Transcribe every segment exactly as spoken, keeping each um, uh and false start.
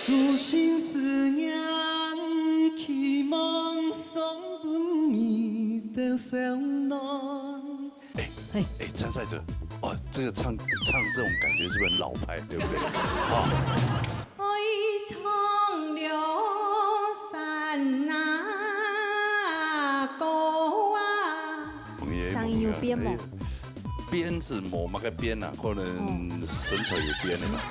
有心思念，期望送分你兜小暖。哎，哎，参赛者，哦，这个唱，唱这种感觉是不是很老派，对不对？啊。声音有变无？哎，变是无么个变啊，可能身材有变的吧。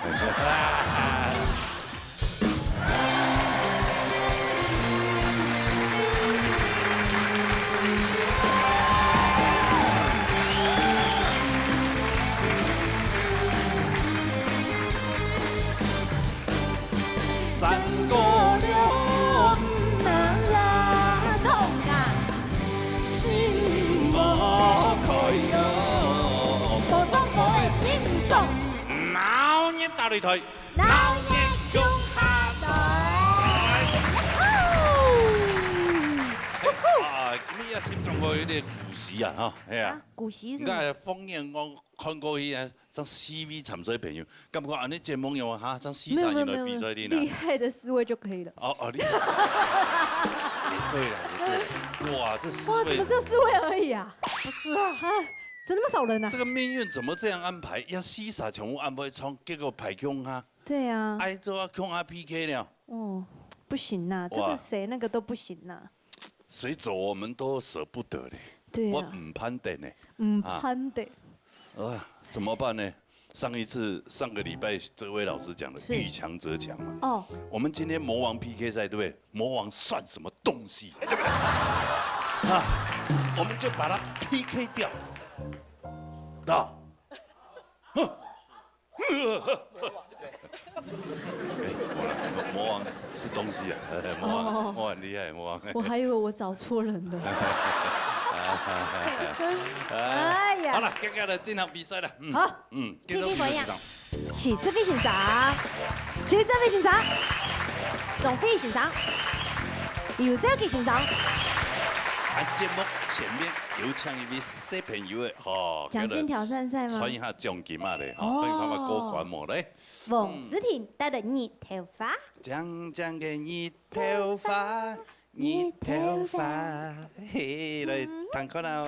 三姑六婆啦，唱啊！心无开哦，无唱歌个心酸。闹热大擂台，闹热共下台。哎，啊，今日也是感觉有点古稀啊，哈，哎呀。啊，古稀是什么？应该方言我看过去啊， 像四位参赛朋友，感覺恁呢節目有啊，哈，像四个人來比賽的呢。没有，没有，没有，厉害的四位就可以了。哦，哦，厲害。也對了，也對了。哇，這四位。哇，怎么只有四位而已啊？不是啊。啊，怎么那么少人啊？這個命運怎麼這樣安排？要四儕全部安排唱，結果排共下。对啊。愛做啊，共下P K了。哦，不行呐，这个谁那个都不行呐。哇。谁走我们都舍不得嘞。对啊。我毋盼得呢。毋盼得。啊。 啊，怎么办呢？上一次，上个礼拜这位老师讲的，是。遇强则强嘛。哦。我们今天魔王P K赛，对不对？魔王算什么东西，对不对？啊，我们就把他P K掉。啊，哼。哎，魔王，魔王是东西啊，魔王，哦。魔王很厉害，魔王。我还以为我找错人了。哎呀。好了，接下来进行比赛了。嗯，好。 嗯，P K表演。七十位先生，七十位先生，张飞先生，刘少奇先生。啊，节目前面有请一位小朋友的，吼，奖金挑战赛吗？参与一下奖金啊嘞，吼，哦。看看过关无嘞。王诗婷带来《日头花》。静静个日头花， 日头花，嘿，來聽看啊哦。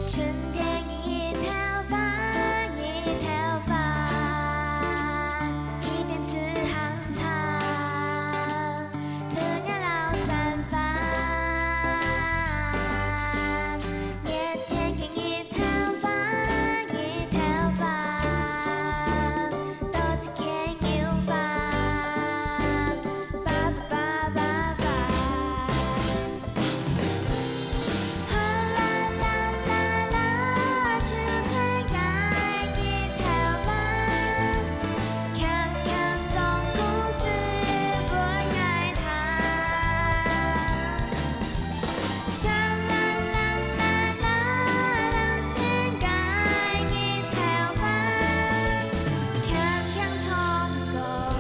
春天的日头花，日头花，一定是很长。 春天老山花，熱天个日頭花，日頭花，都是牽牛花，叭叭叭叭叭。 哗啦啦啦啦，秋天个日頭花，輕輕講故事分𠊎聽。沙啦啦啦啦，冷天个日頭花，輕輕唱歌，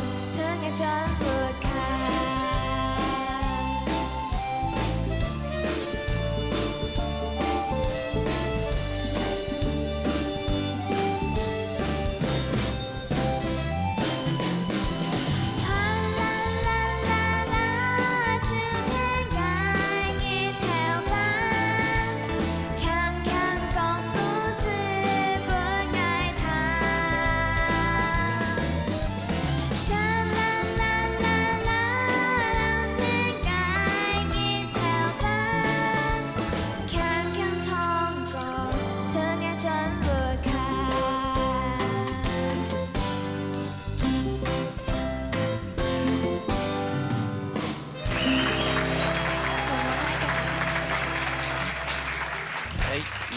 哎，嗯。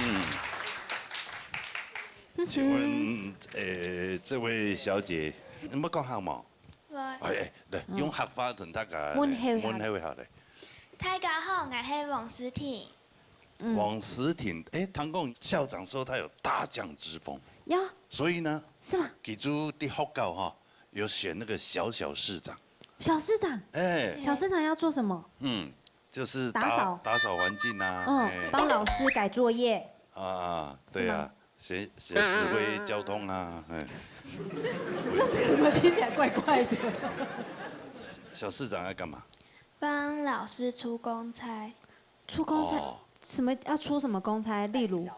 请问，呃，这位小姐，你要讲客吗？喂。哎，哎，来，用客话同大家问候一下。问候一下嘞。大家好，我是王诗婷。 嗯。王诗婷，哎，听讲校长说他有大将之风。有。所以呢，是吗？佢就在学校哈，有选那个小小市长。小市长，哎，小市长要做什么？嗯，就是打扫。打扫环境啊，嗯，哎。帮老师改作业。啊，对啊，是吗？写，写指挥交通啊，哎。那怎么听起来怪怪的？小市长要干嘛？帮老师出公差。出公差？哦。什么，要出什么公差？例如？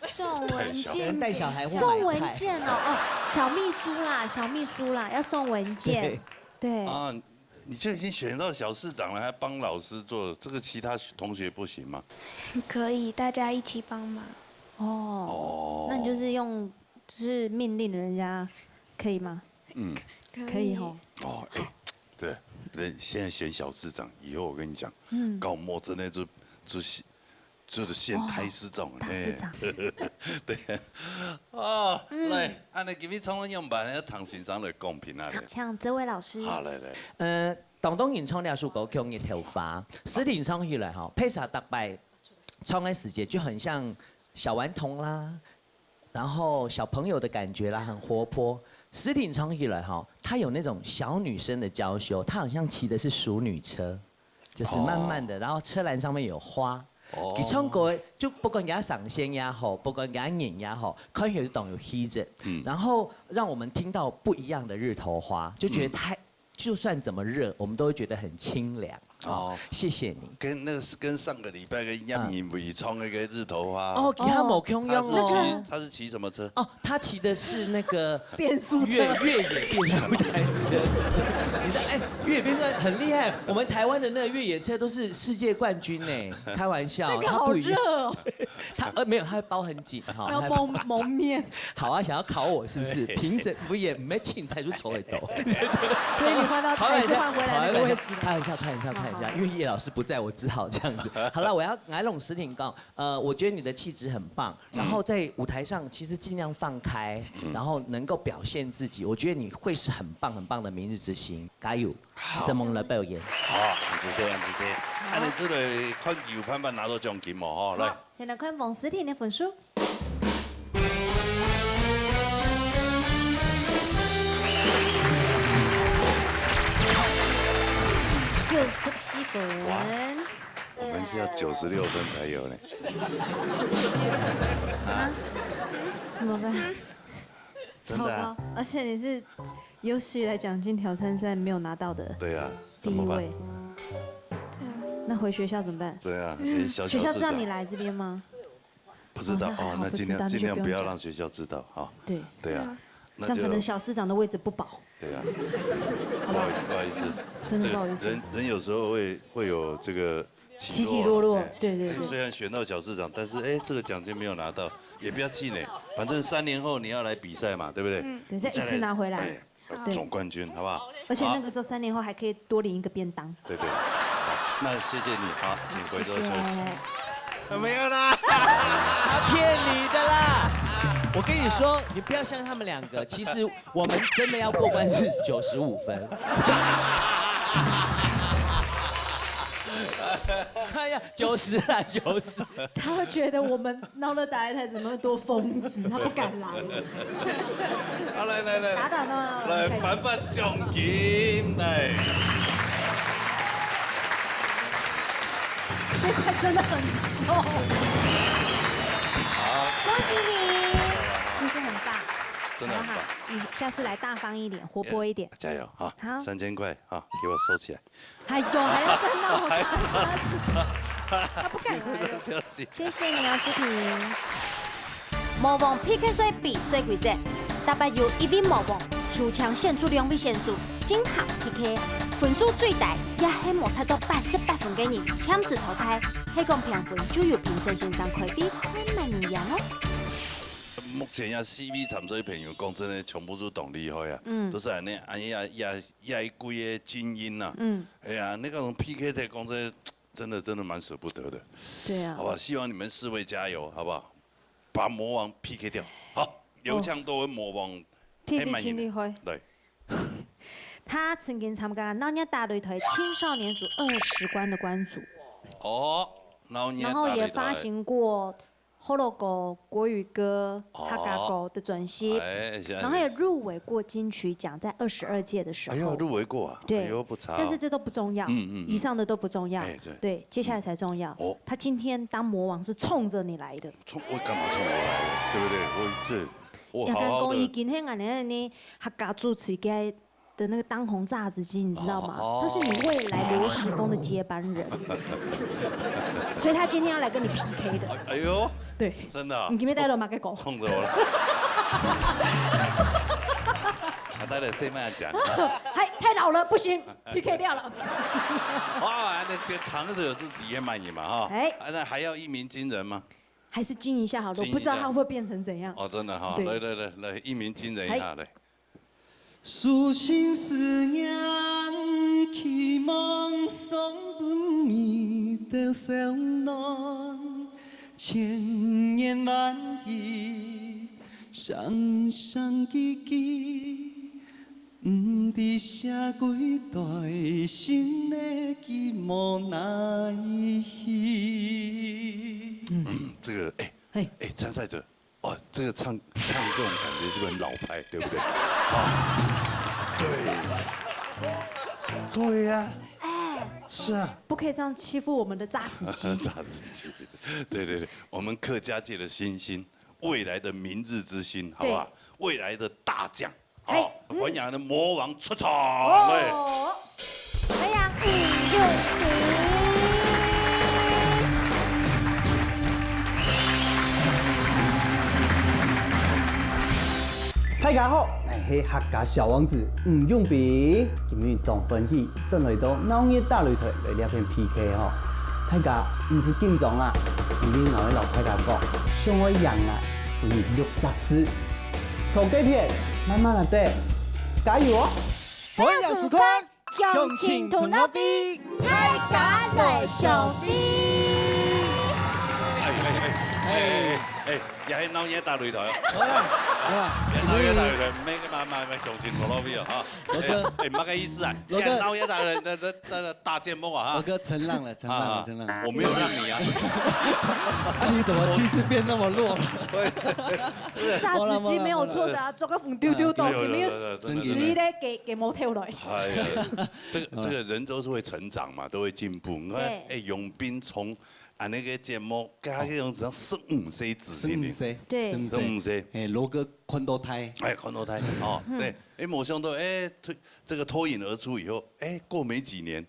送文件。带小孩或买菜。送文件哦，哦，小秘书啦，小秘书啦，要送文件。对。对。啊，你就已经选到小市长了，还帮老师做，这个其他同学不行吗？可以，大家一起帮忙。哦，哦。那你就是用，就是命令人家，可以吗？嗯。可以。可以吼。哦，哎，对，人现在选小市长，以后我跟你讲，嗯。高莫真的就，就是，就是选台市长，哦，大市长。哎。对。哦，嗯。来，按呢今日创作样板，要唐先生来公平啊。好，像这位老师。好，来，来。呃，当当演唱那首歌曲《日头花》，实体唱起来哈，配上大白唱的时节就很像小顽童啦，然后小朋友的感觉啦，很活泼。实体唱起来哈，她有那种小女生的娇羞，她好像骑的是淑女车，就是慢慢的，哦。然后车篮上面有花。哦。佢唱歌就不管佢上身也好，不管佢人也好，看起来就當有氣质。嗯。然后让我们听到不一样的日头花，就觉得太，嗯。就算怎么热，我们都会觉得很清凉。哦。哦，谢谢你。跟那个是跟上个礼拜跟杨明伟唱那个日头花。哦，其他某共样哦。他是骑，他是骑什么车？哦，他骑的是那个变速车。越，越野变速单车。你知道，哎，越野变速很厉害。我们台湾的那个越野车都是世界冠军呢，开玩笑，那个好热哦。他不一样。他，呃，没有，他会包很紧哈，要蒙，他会包很紧。蒙面。好啊，想要考我是不是？对。评审不也没请才就走很多。所以你换到，还是换回来那个位置了。开玩笑，开玩笑，开玩笑，因为叶老师不在，我只好这样子。好了，我要来弄实体讲，呃，我觉得你的气质很棒，然后在舞台上其实尽量放开，然后能够表现自己，我觉得你会是很棒很棒的明日之星，加油！好。承蒙來表演。好，杨子谢，杨子谢。好。按呢這个看有辦法拿到獎金無吼？來。好，先來看王思婷的分數。九十四分。哇，我们是要九十六分才有呢。啊？怎么办？真的啊。超高，而且你是有史以来奖金挑战赛没有拿到的。对啊，第一位。怎么办？那回学校怎么办？对啊，小小市长。学校知道你来这边吗？不知道哦，哦，那还好，那尽量，不知道，那就不用讲。尽量不要让学校知道哈。对。对啊，嗯。那就这样可能小市长的位置不保。对啊。好吧。不好意，不好意思，真的不好意思。这个人，人有时候会，会有这个起落啊，起起落落，哎，对，对，对。虽然选到小市长，但是，哎，这个奖金没有拿到，也不要气馁，反正三年后你要来比赛嘛，对不对？嗯。对，再一次拿回来。你再来，哎，对。总冠军，好不好？而且那个时候三年后还可以多领一个便当。好。对，对。好，那谢谢你，好，请回座休息。谢谢。没有啦。他骗你的啦！我跟你说，你不要像他们两个，其实我们真的要过关是九十五分。哎呀，九十啦，九十。他会觉得我们闹热打擂台怎么会多疯子，他不敢来。好，来，来，来。打倒闹热打擂台。来，颁发奖金，来。这块真的很重。好。恭喜你，其实很棒，真的很棒。好不好？你下次来大方一点，活泼一点。哎，加油，好，好。三千块，好，给我收起来。 哎呦，还要再闹他，他不敢来了。谢谢你哦，诗婷。魔王P K赛比赛规则，逐班由一位魔王抽籤选出两位选手进行P K，分数最低也係無達到八十八分个人暫時淘汰，係講平分就由評審先生開會看麼人贏哦。目前啊，四位參賽朋友講真的，全部都當厲害啊，嗯。都是恁呢，哎呀呀， 也几个精英呐。嗯。哎呀，那个种P K赛讲这真的，真的蛮舍不得的。对啊。好吧，希望你们四位加油，好不好？把魔王P K掉。好，有请各位魔王，替你清理灰。对。他曾经参加闹热打擂台青少年组二十关的关主，哦，闹热打擂台。然后也发行过學老歌、國語歌、客家歌的專輯，哎，現在然後也入圍過金曲獎，在二十二屆的時候。哎呦，入圍過啊，對，哎呦，不差哦。但是這都不重要，嗯嗯嗯以上的都不重要，哎，對对，接下來才重要。哦他今天當魔王是衝著你來的，衝，我幹嘛衝我來的？對不對？我這，我要跟好好的公益今天俺呢客家主持界的那個當紅炸子雞，你知道嗎？哦他是你未來羅時豐的接班人，所以他今天要來跟你 P K 的。哎呦，对，真的啊，你今天帶了麼个歌？衝著我來。啊，大家先慢講。還太老了，不行，P K 掉了。哇，那個扛著有自己也滿意嘛哈。哎啊，那還要一鳴驚人嗎？還是驚一下好了，驚一下我不知道他會變成怎樣。哦，真的哈，對來來來來，一鳴驚人一下來。書信思念，期望送分你兜小暖，千言萬語，聲聲句句，毋知寫幾代，心內寄無奈何。這個，哎嘿哎，參賽者，哦，這個唱唱這種感覺是不是很老派，對不對？啊，對，對呀，哎，是啊。不可以這樣欺負我們的炸子雞。炸子雞，對對對，我們客家界的新星，未來的明日之星，好不好？未來的大將，嘿好，歡迎的魔王出場，哎。哦，歡迎吳永平。大家好，𠊎係客家小王子吳永平。今晡日當歡喜，正來到鬧熱大擂台來這片P K吼。大家毋使緊張啊，因為𠊎會摎大家講，想愛贏啊，分你六隻字。坐該片，慢慢來等，加油哦！歡迎收看《鄉親同樂會》，大家來相會。哎哎哎哎哎，也係鬧熱大擂台哦。好啦，好啦，鬧熱大擂台，每個嘛嘛嘛，鄉親同樂會哦哈。羅哥哎，哎，麼个意思啊？羅哥也鬧熱大擂台，那那那大節目啊哈。我哥承讓了，承讓了，承讓了。我沒有讓你啊。啊，你怎麼氣勢變那麼弱了？炸子雞沒有錯的啊，做個紅丟丟到，有有你們又有有真的死咧給給模特來。哎呀，這個這個人都是會成長嘛，都會進步。你看，對哎，永斌從啊那個節目，跟他那種像十五歲子十五歲，對十五歲，十五歲哎，羅哥看到太，哎，看到他哦，對，哎，沒想到，哎，脫這個脫穎而出以後，哎，過沒幾年，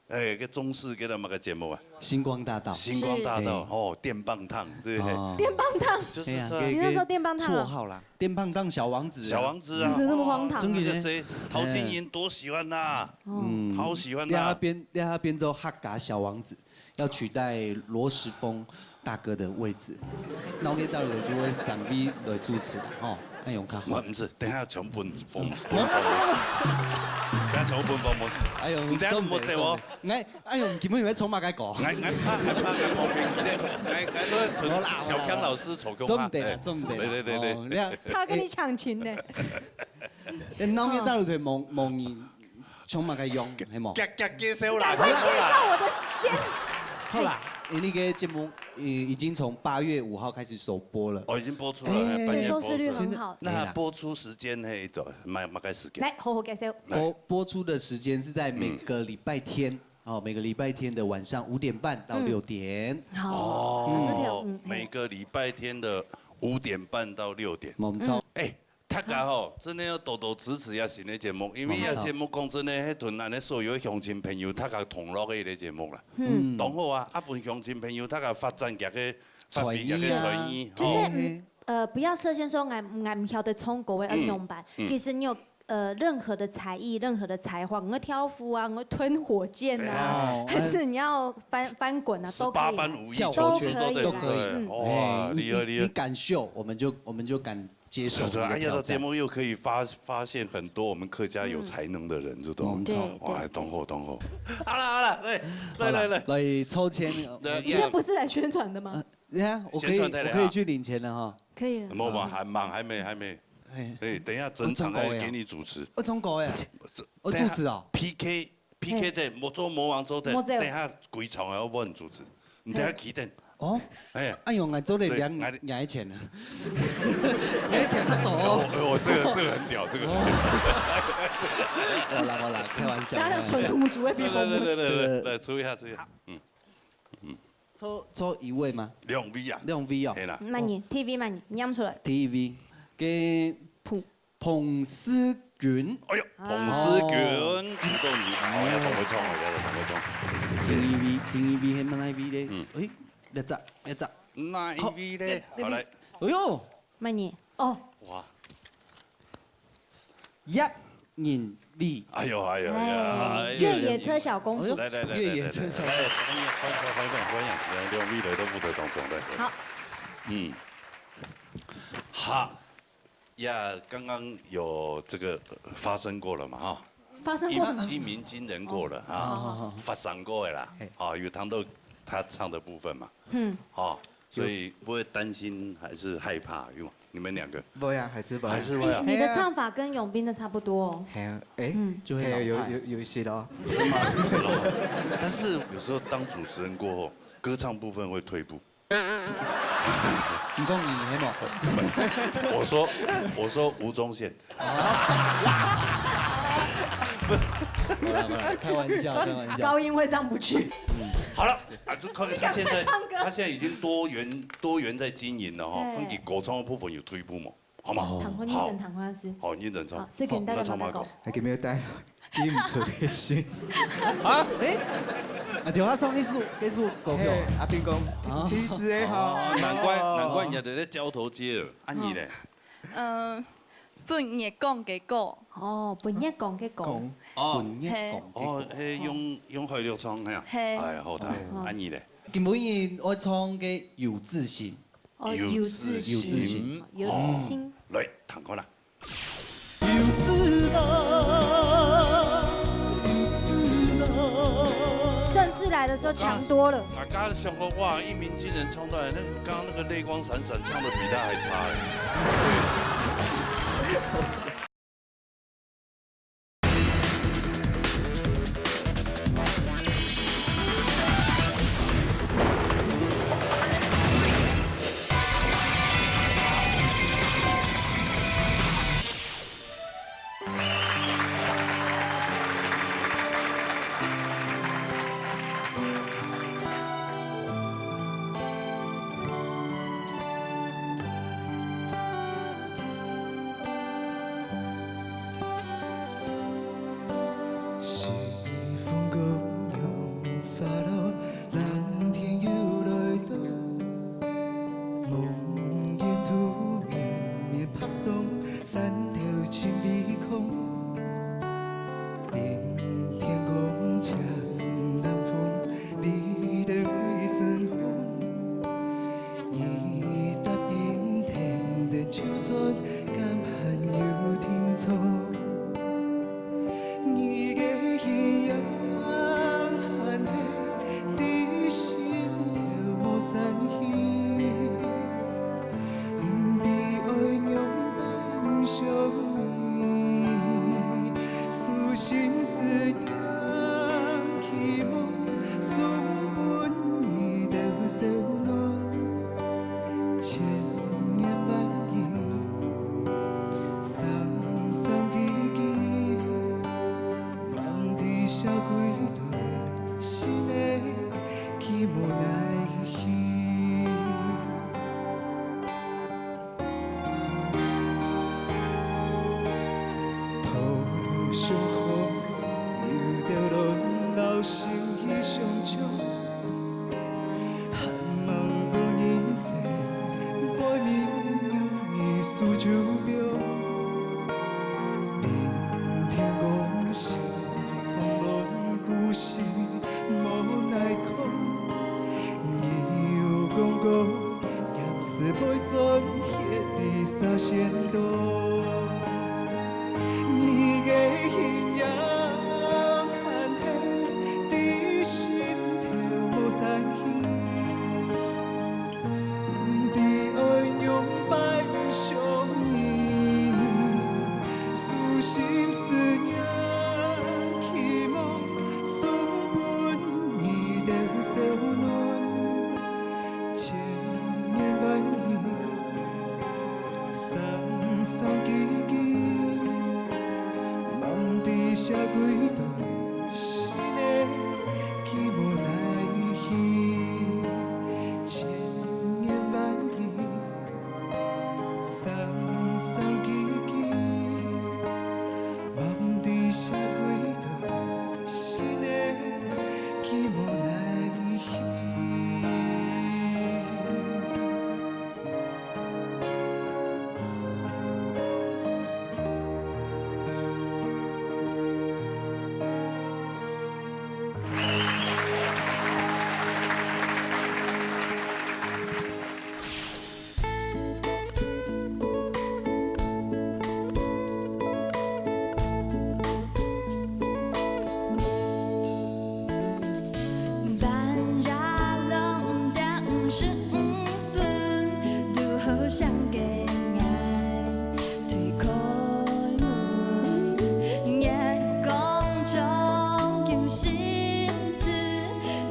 哎，個中視給他們個節目啊，星光大道，星光大道是哦，電棒燙，對不對？哦電棒烫，就是哎呀他你那時候電棒燙啊綽號啦，電棒燙小王子啊，小王子啊，真的那麼荒唐啊那個誰，陶晶瑩多喜歡吶，嗯好喜歡讓他吶。變讓他變做客家小王子，要取代羅時豐大哥的位置，鬧熱大擂台就會三位來主持了吼，恁樣較好。毋毋係，等下全部分分分，等下全部分分分。哎呦，你等下有沒有接我？哎，哎呦，你根本以為充滿該狗。俺俺怕俺怕俺旁邊，俺俺都同小強老師坐共下。重點啊，重點啊。對對對對。哦，你看，他跟你搶琴呢。鬧熱大擂台，某某你充滿該用，係無？夾夾介紹啦，趕快介紹我的時間。好啦，你那個節目，呃，已經從八月五號開始首播了。哦，已經播出了，哎半夜播收視率出。很好。那播出時間係多，麼麼个時間？來，好好介紹。播播出的時間是在每個禮拜天，哦，每個禮拜天的晚上五點半到六點。好，這條哦，每個禮拜天的五點半到六點。冇錯。哎，大家吼，真的要多多支持這新的節目，因為這節目講真的，係同咱的所有鄉親朋友，大家同樂的一個節目啦。嗯，當好啊，啊，分鄉親朋友大家發展佢个發揮佢个才藝，就是吼。嗯呃，不要設限說俺俺毋曉得唱歌个愛仰般，其實你有呃任何的才藝、任何的才華，你會跳舞啊，你會吞火箭啊，哦還是你要翻翻滾啊，十都可以。八般武藝，跳舞都可以啦全都在都可以。嗯哇，哎，你厲害厲害你你敢秀，我們就我們就敢接受是啊，哎呀，你的挑戰。到節目又可以發發現很多我們客家有才能的人，就都嗯對哇，當好當好。好了好了，來來來來，來抽籤，對你今天不是來宣傳的嗎？等一下我可以宣傳太累啊我可以去領錢了哈。可以了。沒有嘛，還忙，還沒還沒。哎，哎，等一下整場要給你主持。我中國呀，我主持哦。 P K P K 的，魔做魔王做的，魔咒等一下規場要問主持，你等一下起等。哦，哎，哎呦，𠊎做得領對，𠊎的領錢啊，領錢較多。哦，哦，這個，這個很屌，這個很屌。好啦，好啦，開玩笑，大家要開玩笑。傳統主義比風味。來，來，來，來，來，來，出一下，出一下。嗯，抽，抽一位嗎？兩位啊。兩位哦。嘿啦。慢點，第一位慢點，念出來。第一位，給彭彭思君。哎喲，彭思君，哦。聽到你，哦，要同佢唱，要同佢唱。第二位，第二位係哪一位咧？嗯。誒，這隻，這隻。哪一位咧？好，這，這位。好，來。哎喲。慢點。哦。哇。葉銀麗。哎喲，哎喲，哎喲，哎喲。越野車小公主。哎喲，來，來，來，越野車小公主。來，來，歡迎，歡迎，歡迎，歡迎，兩位來到舞台當中，來。好。嗯。好。 呀，剛剛有這個，呃，發生過了嘛，哈？發生過什麼？一，一鳴驚人過了，啊，哦。發生過的啦，嘿。啊，有談到他唱的部分嘛，嗯。啊，所以不會擔心還是害怕，有嗎？你們兩個？不會啊，還是不會啊。還是會啊。誒，你的唱法跟永斌的差不多哦。嘿啊，誒，嗯。就會老派。嘿，有，有，有一些咯。但是有時候當主持人過後，歌唱部分會退步。 你講你係無？我說，我說吳宗憲。好啦，好啦，開玩笑，開玩笑。高音會上不去。好了，啊，就靠他現在，現在唱歌。他現在已經多元，多元在經營了哈，對。分佢歌唱的部分有退步嘛。 好嗎？哦。唐坤認真，好。唐坤老師。好，認真唱。好，思君，好，大家慢慢講。那唱慢歌。還給沒有帶，你毋出个心。啊？誒？啊，對，他唱一首，一首歌曲啊。嘿，阿斌講，啊。提示的哈。哦，難怪，哦。難怪人家在交頭接耳。啊，你咧？嗯，本月光个歌。哦，本月光个歌。講。哦。本月光个歌。哦，嘿，用，用海陸唱，嘿啊。嘿。哎，好聽。哦。啊，你咧？今晡日愛唱个有自信。 哦，有自信。有自信。有自信。哦，來，聽看啦。有自信，有自信。正式來的時候強多了。啊，剛剛想說，哇，一鳴驚人衝到來，那個剛剛那個淚光閃閃，唱得比他還差欸。西風姑娘花落，冷天又來到。夢魘土綿綿拍送，山頭盡微空。臨天光，清冷風，微冷歸身風。 你答應跈等就轉，敢還有定著？你个形影還係在心頭無散去，毋知愛仰般想你，私心思念期望，送分你兜小暖。 千言萬語，聲聲句句，望知寫幾多，心的寄無奈何。土上好，有兜人老心意相像。 盼望無人生，背面容易輸酒病。臨天光，心慌亂，故事無奈講。你有講過，念是會轉，血裡灑仙刀。你个形影還係在心頭無散去。 毋知愛仰般想你，私心思念期望，送分你兜小暖。千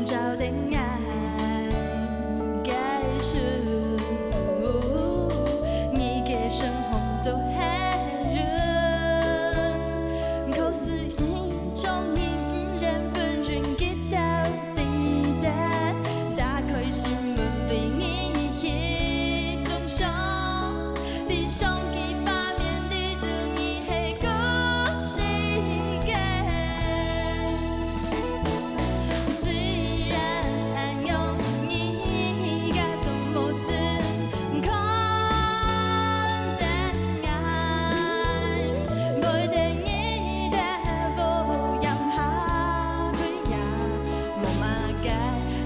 照等愛个手，你个身旁都係人，可是你從你毋認分人个道理的，打開心門為你去中傷。 你想起畫面裡肚你係個世界。雖然恁樣，你假裝無事，看得見，為得你的無恙下跪呀。 無麼个，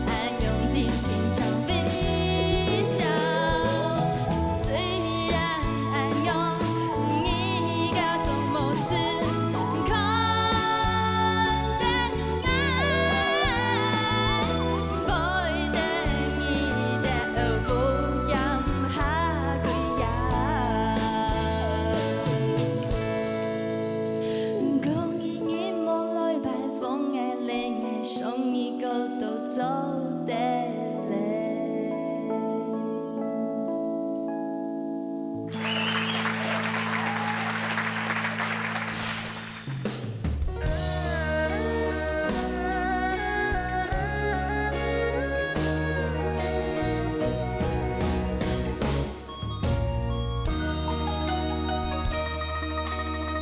恁樣定定常微笑。雖然恁樣，你假裝無事，看得見，為得你的無恙下跪呀。 講你日無來拜訪，𠊎連𠊎想你个都做得來。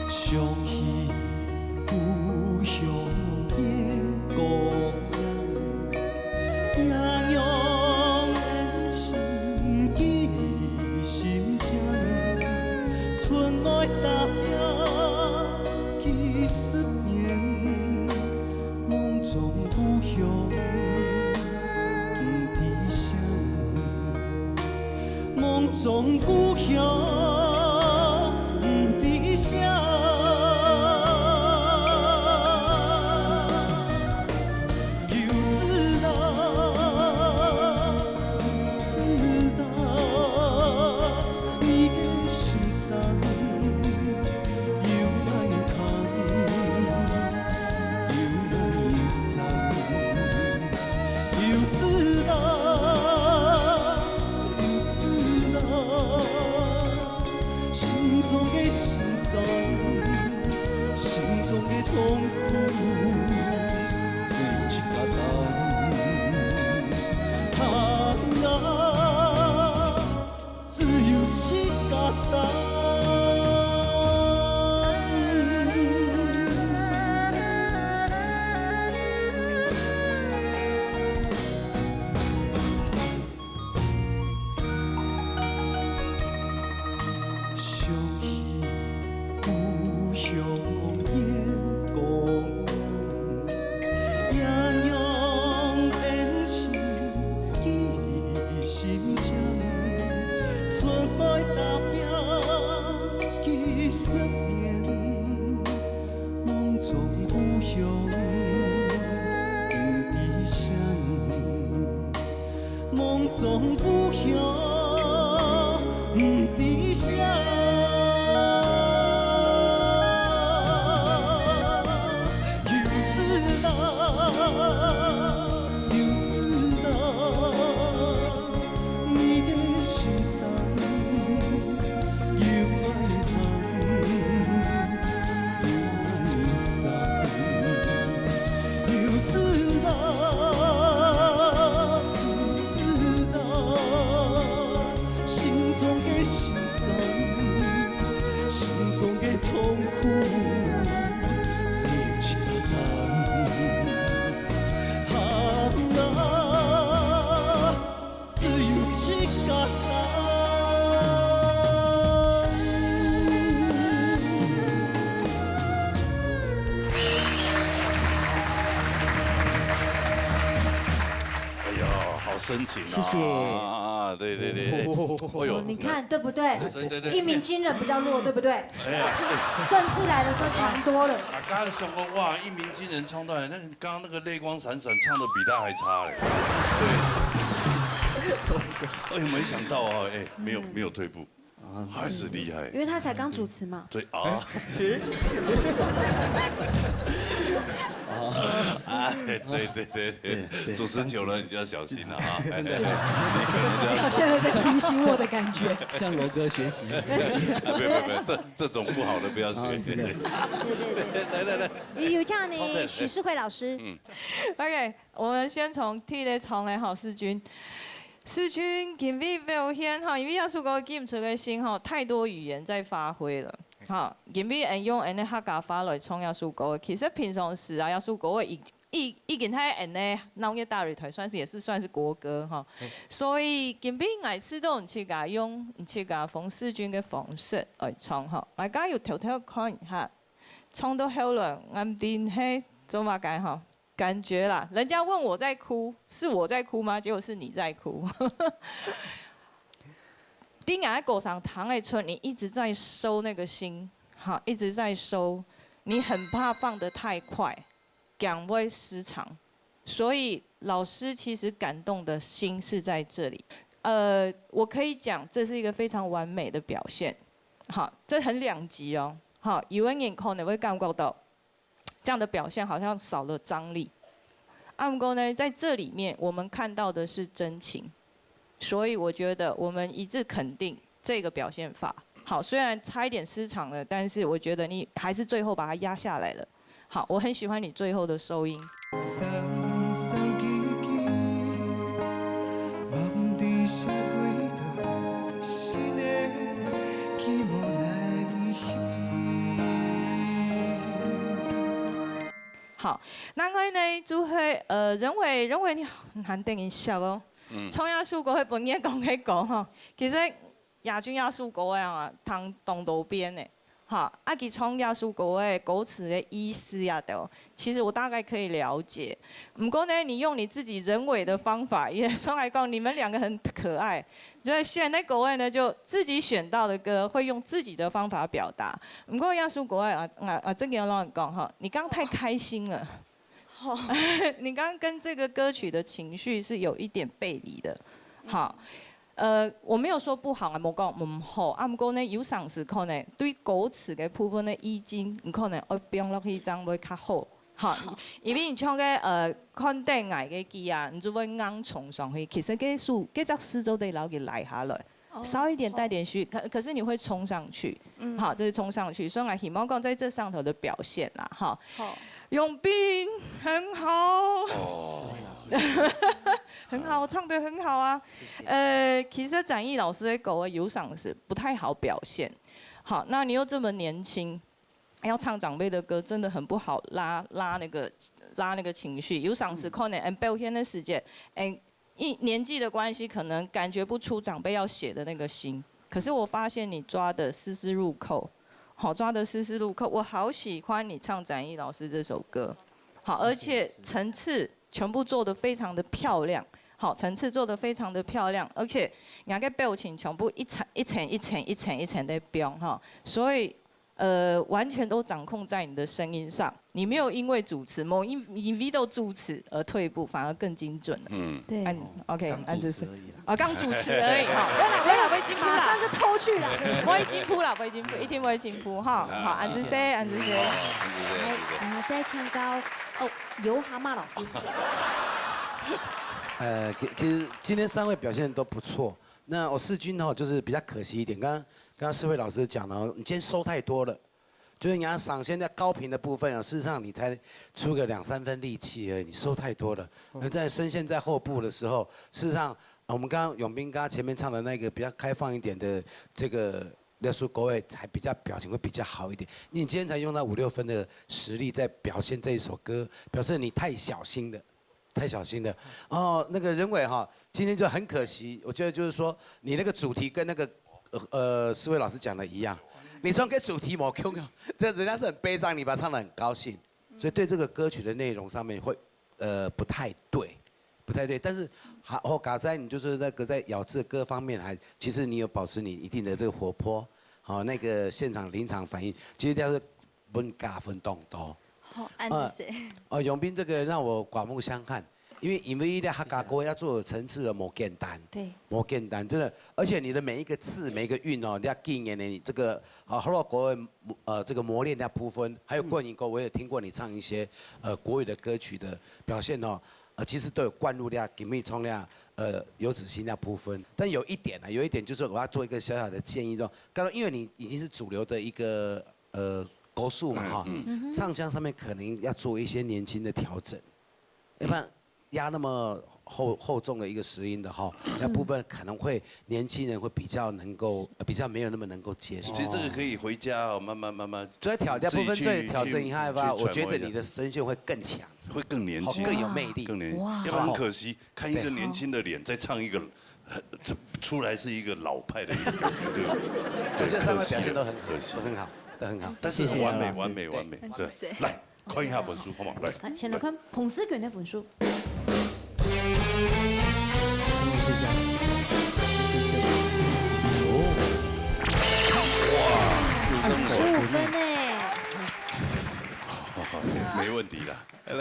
想起故鄉个光影，也讓人沉記心間。春來踏遍幾十年，夢中故鄉毋知聲。 夢中故鄉毋知聲。又知道，又知道，你个心上有愛人疼，有愛人惜。 又知道，又知道，心中个心酸，心中个痛苦，只有自家擔。啊， 只有自家擔。想起故鄉个光影，也讓恩情 記心間，春來踏遍幾十年，夢中故鄉毋知聲，夢中故鄉毋知聲。又知道， 又知道，你个心上有愛人疼，有愛人惜。又知道，又知道，心中个心酸，心中个痛苦，只有自家擔。 啊，只有自家擔。哎呀，好深情啊！謝謝。啊，對對對，哎呦，你看對不對？對對對，一鳴驚人比較弱，對不對？哎呀，對。正式來的時候強多了。啊，剛剛想說，哇，一鳴驚人衝到來，那個 剛剛那個淚光閃閃，唱得比他還差嘞。對。哎呦，沒想到啊，哎，沒有，沒有退步，還是厲害。因為他才剛主持嘛。對啊。啊，哎，对对对对，对对主持久了你就要小心了啊。真的好像有在提醒我的感觉。向罗哥学习。啊，不要不要不要，这这种不好的不要学。啊，真的。对对对，来来来，有这样呢，超赞许世慧老师，嗯， OK，我们先从第一个唱的吼，世钧。世钧今日表现吼，因为这首歌寄出个信吼，太多语言在发挥了。好，因为俺用俺的客家话来唱这首歌，其实平常时啊，这首歌已已已经在俺的闹热大擂台算是也是算是国歌哈。所以今日我试到自家用自家方世钧的方式来唱哈，大家有偷偷看一下，唱到后来，俺定系做么个哈？ 感觉啦，人家问我在哭，是我在哭吗？结果是你在哭。丁雅在狗上躺在村，你一直在收那个心，哈，一直在收，你很怕放得太快，讲会失常，所以老师其实感动的心是在这里。呃，我可以讲，这是一个非常完美的表现，好，这很两极哦，好，有的人可能会感觉到 这样的表现好像少了张力。啊，毋过呢，在这里面我们看到的是真情，所以我觉得我们一致肯定这个表现法。好，虽然差一点失常了，但是我觉得你还是最后把它压下来了。好，我很喜欢你最后的收音。 三三枝枝，望你写几多新的，寂寞来去。好，另外呢，就系呃，认为认为你难得人笑哦。嗯唱这首歌个本人讲个讲吼，其实亚军这首歌个啊，唱当多遍呢。哈，啊，佢唱这首歌个歌词个意思啊，都，其实我大概可以了解。不过呢，你用你自己人为的方法，也算来讲，你们两个很可爱。就是选那个位呢，就自己选到的歌，会用自己的方法表达。不过这首歌啊，啊啊，真个要乱讲哈，你刚刚太开心了。你刚刚跟这个歌曲的情绪是有一点背离的。好，呃，我没有说不好啊，无讲毋好，啊，毋过呢，有常时可能对歌词的部分呢，意境，你可能爱放落去，这样会较好。好，因为你唱个呃，看得爱个字啊，你就会硬冲上去。其实这首这只诗就得留佢来下来，稍一点带点虚，可可是你会冲上去。好，这是冲上去，所以我希望讲在这上头的表现啦，哈。好，永斌很好，哦，很好，唱得很好啊。呃，其实展翼老师的歌啊，有常是不太好表现。好，那你又这么年轻，要唱长辈的歌，真的很不好拉拉那个拉那个情绪。有常是可能，嗯，表现的时间，嗯，一年纪的关系，可能感觉不出长辈要写的那个心。可是我发现你抓得丝丝入扣，好，抓得丝丝入扣。我好喜欢你唱展翼老师这首歌，好，而且层次全部做得非常的漂亮，好，层次做得非常的漂亮，而且你个表情全部一层一层一层一层一层在标哈，所以呃，完全都掌控在你的声音上，你没有因为主持，没有因因为到主持而退步，反而更精准了。嗯，对，嗯，OK，刚安子是主持而已啦。啊，刚主持而已哈，不会啦，不会啦，不会进步啦，马上就偷去了。不会进步啦，不会进步，一定不会进步哈。好，安子 say，安子 say。好，很仔细，很仔细。然后再唱高哦，由蛤蟆老师。呃，其其实今天三位表现都不错。那我世钧哈，就是比较可惜一点，刚刚刚刚世慧老师讲了，你今天收太多了，就是你要赏先在高频的部分啊，事实上你才出个两三分力气而已，你收太多了。那在声线在后部的时候，事实上我们刚刚永斌刚刚前面唱的那个比较开放一点的这个。那首歌位才比较表情会比较好一点。你今天才用到五六分的实力在表现这一首歌，表示你太小心了，太小心了。哦，那个仁伟哈，今天就很可惜，我觉得就是说你那个主题跟那个呃呃世伟老师讲的一样，你唱个主题没空用，这人家是很悲伤，你把它唱得很高兴，所以对这个歌曲的内容上面会呃不太对。不太对，但是好好佳哉，你就是那个在咬字各方面还，其实你有保持你一定的这个活泼，好、那个现场临场反应，其实要是分加分当多。好，安呃子 say。哦，永斌这个让我刮目相看，因為，因為這客家歌要做有層次的，無簡單，對，無簡單，真的。而且你的每一個字、每一個韻哦，你要經驗的，你這個啊，學老歌的呃這個磨練的部分，還有國語歌，我也聽過你唱一些呃國語的歌曲的表現哦，呃，其實都有灌入了金美聰了呃游子興的部分。但有一點啊，有一點就是我要做一個小小的建議哦，剛剛因為你已經是主流的一個呃歌手嘛哈，唱腔上面可能要做一些年輕的調整，要不然压那麼厚厚重的一個十音的哈，那部分可能會年輕人會比較能夠呃比較沒有那麼能夠接受。其實這個可以回家哦，慢慢慢慢。主要調調部分再調整一下吧，我覺得你的聲線會更強，會更年輕，更有魅力，更年輕。要不然很可惜，看一個年輕的臉再唱一個，出來是一個老派的一個感覺，對，我覺得三位表現都很可惜，都很好，都很好。但是完美，完美，完美，是。來。 看一下分數，好嗎？來，先來看彭思權的分數。什麼是這樣？哦，哇，有這麼高。十五分呢。沒問題啦。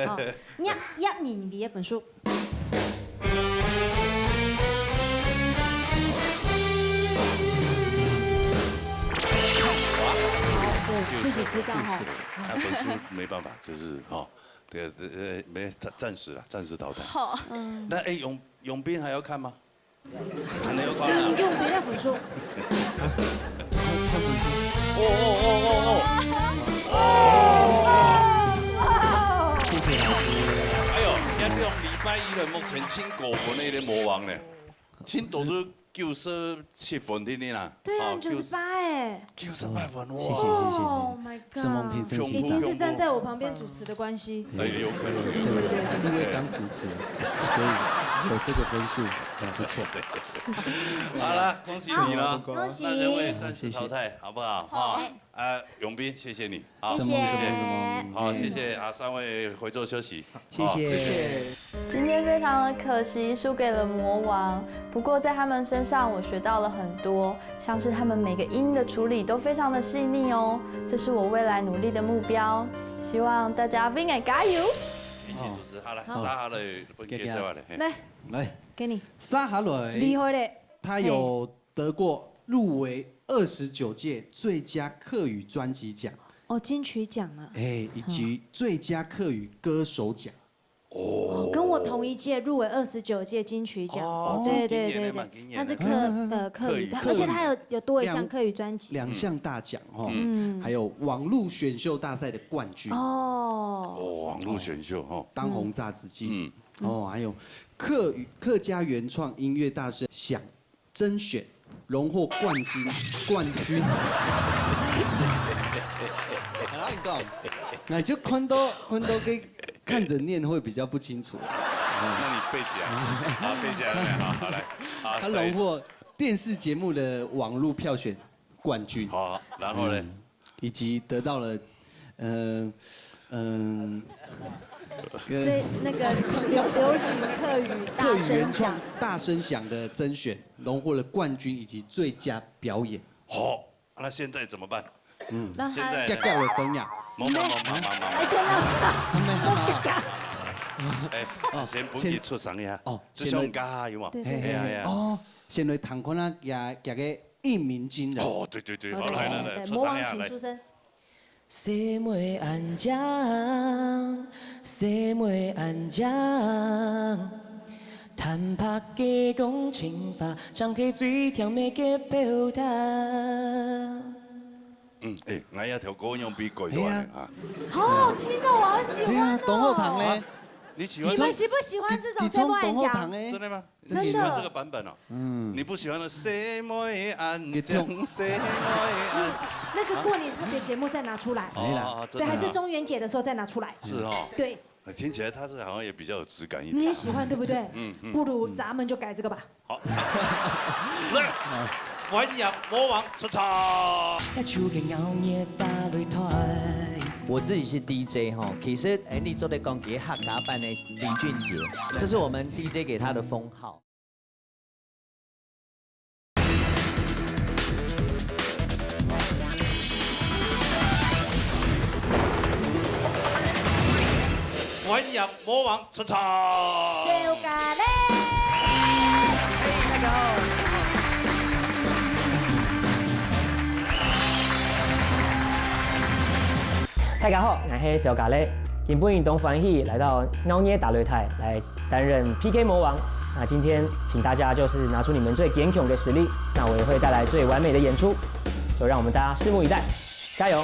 好，葉，葉瑩儀的分數。 自己知道哈。那分數沒辦法，就是哈，這個呃沒，他暫時了，暫時淘汰。好。那哎，永永斌還要看嗎？還能要看啊？用別的分數。看分數。哦哦哦哦哦。謝謝老師。哎呦，現在用禮拜一的目前青果國內的魔王呢，青島是九十七分定定啦。對啊，九十八哎。九十八分，哇！謝謝謝謝。Oh my god！沈梦萍真的，已經是站在我旁邊主持的關係。哎，有可能。真的，因為當主持人，所以有這個分數，很不錯。好了，恭喜你了，恭喜。那兩位暫時淘汰，好不好？哈，啊，永斌，謝謝你。 好，謝謝。好，謝謝啊，三位回座休息。謝謝。好，謝謝。今天非常的可惜，輸給了魔王。不過在他們身上，我學到了很多，像是他們每個音的處理都非常的細膩哦。這是我未來努力的目標，希望大家為我加油。恭喜主持，好了，好。沙哈的分介紹了，嘿。來，來，給你。沙哈雷，厲害嘞。他有得過入圍二十九屆最佳客語專輯獎。哦，金曲獎啊。哎，以及最佳客語歌手獎。哦，跟我同一屆入圍二十九屆金曲獎。哦，对对对对，蛮敬业的，蛮敬业的。他是客呃客语，客语，而且他有有多一项客语专辑，两项大奖哦，嗯，还有网络选秀大赛的冠军，哦，哦，网络选秀哈，当红炸子鸡，嗯，哦，还有客语客家原创音乐大师奖 甄选荣获冠军，冠军。哪里讲？那就看到看到给看着念会比较不清楚。那你背起来，好，背起来，好，好来，好。他荣获电视节目的网络票选冠军。好，然后呢？嗯，以及得到了，嗯嗯，跟最那个流流行客语大声响，客语原创大声响的甄选，荣获了冠军以及最佳表演。好，那现在怎么办？嗯，那他现在呢？吊吊的分呀。没没没没没没。哎，先让他，还没还没。哎，先不去出声呀。哦，就像刚刚有嘛？对对对。哎呀哎呀。哦，先来谈看啊，加加个一鸣惊人。哦，对对对，好，来来来，对，出声呀，魔王请出声。来。 細妹恁靚，細妹恁靚，坦白个講情話，像係最甜蜜个表達。嗯，哎，𠊎這條歌用比改多啊。好好听哦，我好喜欢哦。哎呀，董后堂嘞？啊，你喜欢？你们喜不喜欢这种細妹恁靚？真的吗？ 真的。你喜欢这个版本哦？嗯。你不喜欢的細妹恁靚，細妹恁……那个过年特别节目再拿出来。哦，真的啊。对，还是中元节的时候再拿出来。是哦。对。哎，听起来它是好像也比较有质感一点。你也喜欢，对不对？嗯，嗯。不如咱们就改这个吧。好。来，欢迎魔王出场。 我自己是D J吼，其實，哎，你做得講佢客家版的林俊傑，這是我們D J給他的封號。 歡迎魔王出場。大家好，我是小咖喱，今晡日當歡喜來到鬧熱大擂台來擔任P K魔王。那今天請大家就是拿出你們最堅強的實力，那我也會帶來最完美的演出，就讓我們大家拭目以待，加油！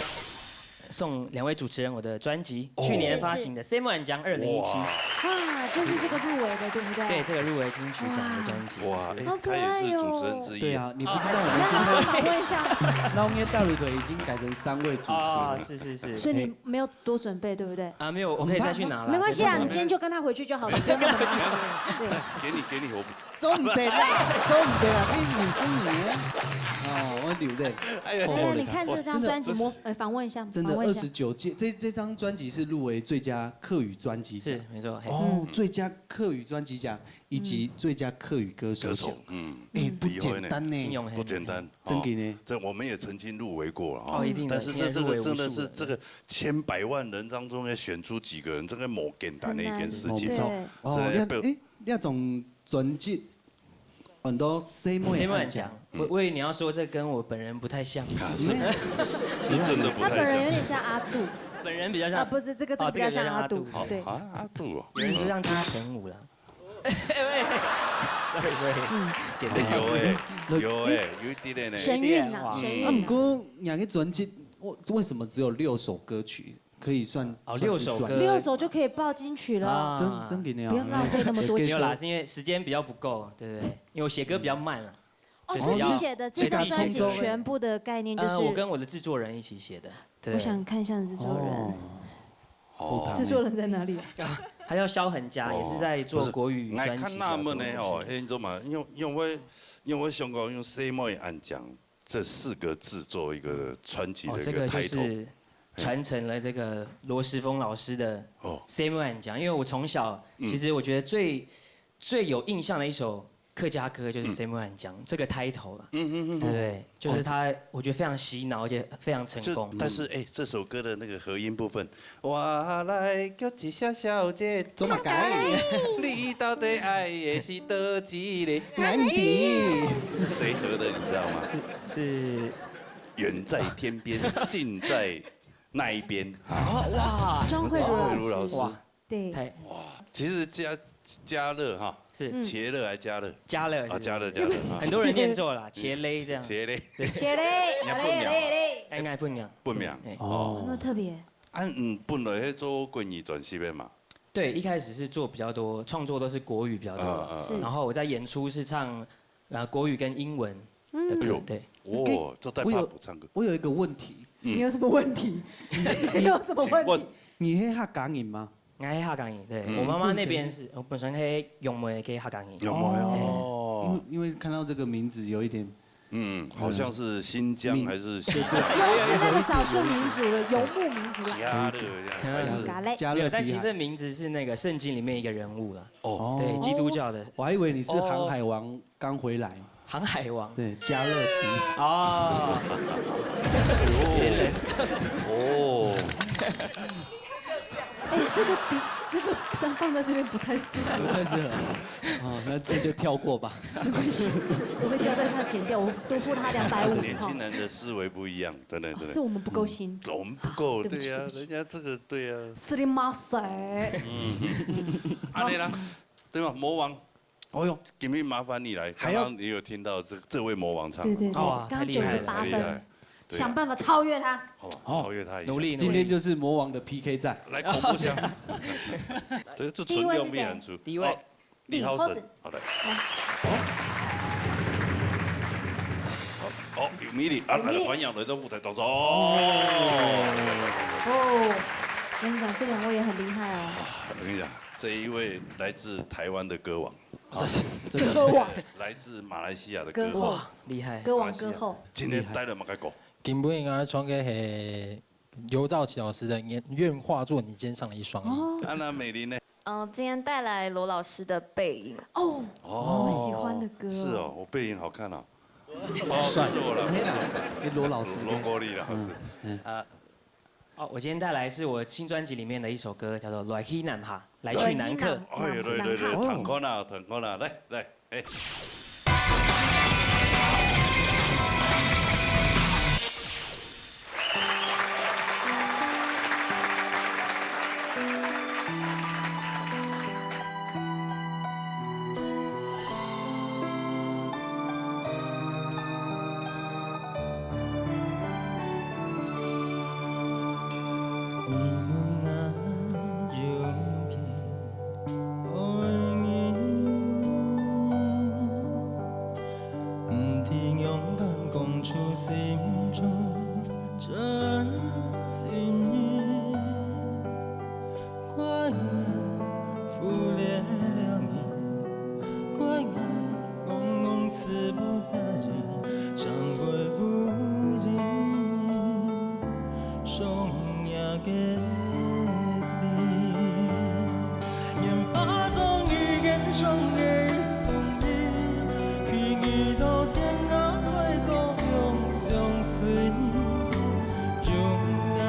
送兩位主持人我的專輯，去年發行的《細妹恁靚》二零一七。哇，就是这个入围的，对不对？对，这个入围金曲奖的专辑。哇，哎，好可爱他也是主持人哦。之一。对啊，你不好，知道我我们要们访问一下。闹热大擂台已经改成三位主持哦，人。是是是。所以你没有多准备，对不对？啊，没有，我可以再去拿啦。没关系啊，你今天就跟他回去就好了，不用那么紧张。对，给你，给你，我做唔得啦，做唔得啦，给你送你啊。哦，我留的。哎呀，来来，你看这张专辑，模呃访问一下，真的访问一下二十。九届，这这张专辑是入围最佳客语专辑奖是，没错，嘿。哦，最佳客语专辑奖以及最佳客语歌手奖歌手，，嗯，哎，不厉害呢简单呢，金永黑不简单，真的呢，真的是这个千百万人当中要选出几个人，这个无简单的一件事情。很难对哦，真的被你看，哎，那种专辑很多 C 妹谁不敢讲？我我以为你要说这跟我本人不太像，啊，是是真的不他本人有太像。点像阿杜本人比较像啊，不是这个，这哦个比较像阿杜这个比较像阿杜。对，啊，阿杜哦，有人说像金城武啦。简单。哎有哎有哎有一点点呢。神韵啊，哇神韵啊。啊，不过你个专辑，为为什么只有六首歌曲可以算哦算是专辑六首歌六首就可以报金曲了。啊真真给你不要浪费那么多钱没有啦，是因为时间比较不够，对不对？因为我写歌比较慢了。哦，就是自己写的这张专辑这张专辑全部的概念就呃，我是跟我的制作人一起写的，对。我想看一下制作人，哦，哦制作人在哪里？他叫萧恒佳，也是在做国语我专辑比较多的事情。看他们呢哦，哎，你知道吗？因为因为因为香港用 C 妹安讲这四个字做一个专辑哦，的一这个就个抬头。是传承了这个罗时丰老师的哦， C 妹安讲，因为我从小其实我觉得最最有印象的一首客家歌就是《C 妹安讲》这个 title 啦，嗯嗯嗯，对不对？就是他，我觉得非常洗脑，而且非常成就功。但是哎，这首歌的那个和音部分，我来叫一下小姐，怎么改？你到底爱的是多几个？难题。谁和的你知道吗？是远在天边，近在那一边。哦哇，庄慧如庄慧如老师老师，哇，对，太其实家家乐哈，是嗯茄乐还是家乐？加了啊，家乐家乐啊，很多人念错了，茄勒这样，茄勒，茄勒，你要不秒啊茄勒，应该不一样。不秒。哎哦，那特别。啊，嗯，本来是做国语专辑的嘛，对，一开始是做比较多创作，都是国语比较多。嗯嗯是然后我在演出是唱呃国语跟英文的歌，嗯对。哦，做在我有巴普唱歌，我有一个问题，你有什么问题？你有什么问题？你是客家人吗？我是客家人，对，嗯我妈妈那边是，我本身是杨梅的客家人。有没有？因哦为，因为看到这个名字有一点，嗯，好像是新疆还是西藏？又是那个少数民族了，游牧民族了。加勒这样还是嘎嘞，加勒没有，但比海。其实这名字是那个圣经里面一个人物啦，哦，对，基督教的。我还以为你是航海王刚回来，航海王。对，加勒比海。哦，哦，哎，这个比这个这样放在这边不太适合。不太适合。哦，那这就跳过吧。没关系，我会交代他剪掉，我多付他两百五。年轻人的思维不一样，真的真的，是我们不够新。我们不够，对不起对呀，对不起人家这个对呀，すみません。阿内啦，对吧？魔王，哦哟，今天麻烦你来，还要刚刚你有听到这这位魔王唱的吗？对对对，哇刚刚九十八分太厉害了，对啊想办法超越他。好吧，超越他一下。努力，今天就是魔王的 P K 战。来恐怖箱，对，这纯用力演出。第一位好，李浩李浩森，森好来。哦，米莉啊，来了，欢迎来到舞台当中。哦，哦，我跟你讲，这两位也很厉害哦。我跟你讲，这一位来自台湾的歌王，歌王，来自马来西亚的歌歌后王，厉害。歌王歌后，今天带了么个歌？今晡日我要唱个是刘兆奇老师的《愿愿化作你肩上的一双》。哦，啊，那美玲呢？嗯，今天带来罗老师的《背影》。哦，哦我喜欢的歌哦是哦，我背影好看哦。哦，是我了，没啦，哎，罗老师，罗国立老师。嗯啊，哦，我今天带来是我新专辑里面的一首歌，叫做《来去南下》，来去南客。哎，对对对，哦弹空了，弹空了，来来，哎。上个送你，飛你到天涯海角兩相隨。用𠊎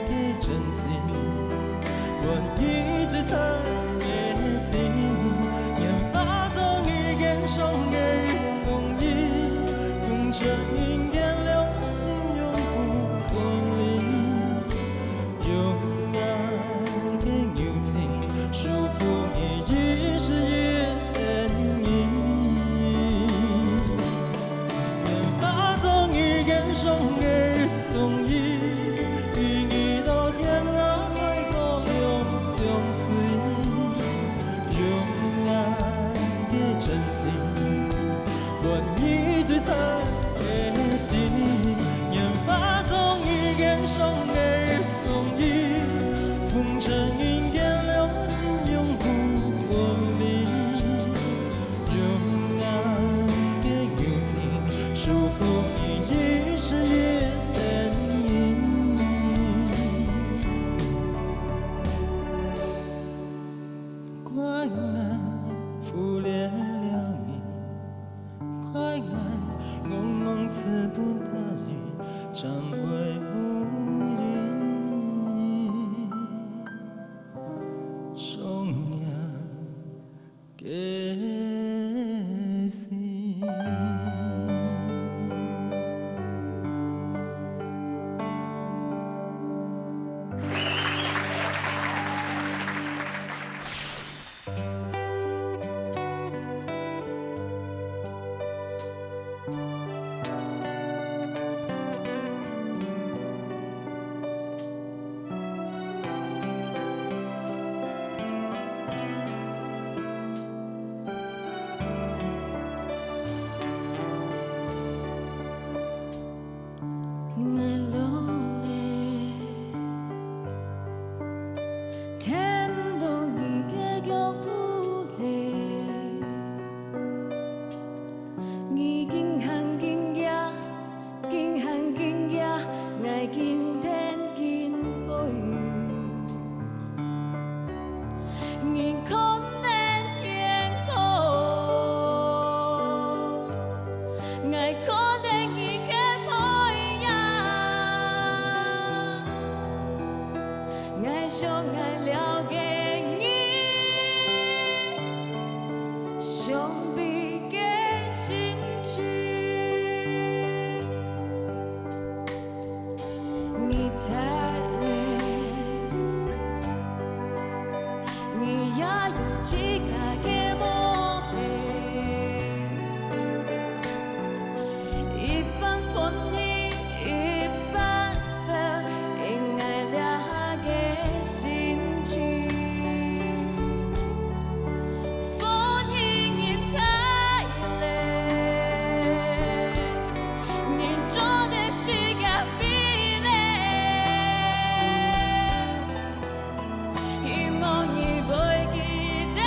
个真心，換你最真个心。年華總已經上个送你，風塵人間兩心永不分離。 用𠊎个柔情，束縛你一世一生人。年華總已經上个送你，飛你到天涯海角兩相隨。用𠊎个真心，換你最真个心。年華總已經上个送你，風塵人間兩心永不分離。用𠊎个柔情，束縛你一世一生人。 怪𠊎忽略了你，怪𠊎茫茫自不達意，將會無意。想念个心。 𠊎落淚，跈毋到你个腳步咧。你緊行緊遽，緊行緊遽，𠊎緊跈緊趕。 你看等天光，𠊎看等你个背影。𠊎想𠊎了解你傷悲个心情。 你大咧，你也有自家个夢咧。一半歡喜，一半愁，因𠊎這个心情。 歡喜日大咧，人做得自家飛咧。希望你會記得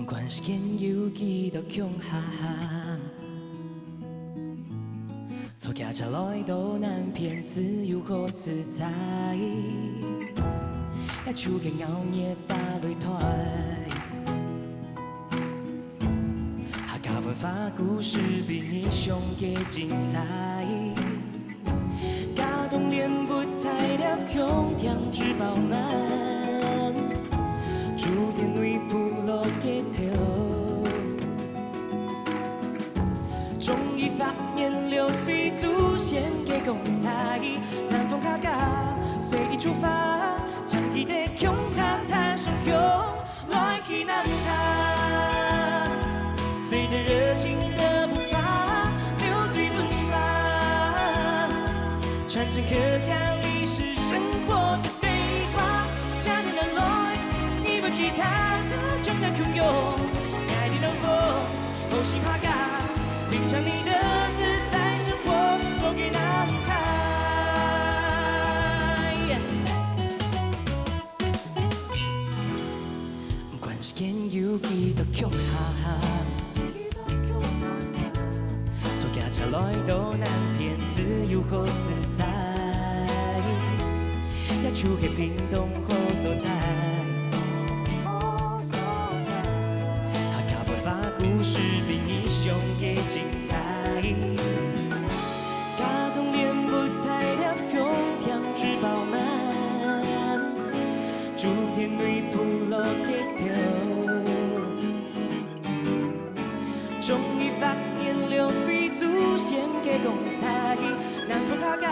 管世間有幾多窮行，坐汽車來到南片，自由好自在。也手个熬夜打擂台，客家文化故事比你想个精彩。 佳冬蓮霧大粒，香甜聚飽滿，秋天內部落个頭，終於發現了彼祖先个光彩。南方客家隨意出發，將佢个鄉下大聲響。 來去南下，隨著熱情的步伐，留對文化，傳承客家歷史生活的對話。這條路，你會去他鄉，像那共有愛的南方，好心客家，品嘗你的自在生活，走給南海。 不管世間有幾多窮行，坐汽車來到南片，自由好自在，也就係屏東好所在。客家文化故事比你想个精彩。 佳冬蓮霧大粒，香甜聚飽滿，秋天內部落个頭，終於發現了彼祖先个光彩。南方客家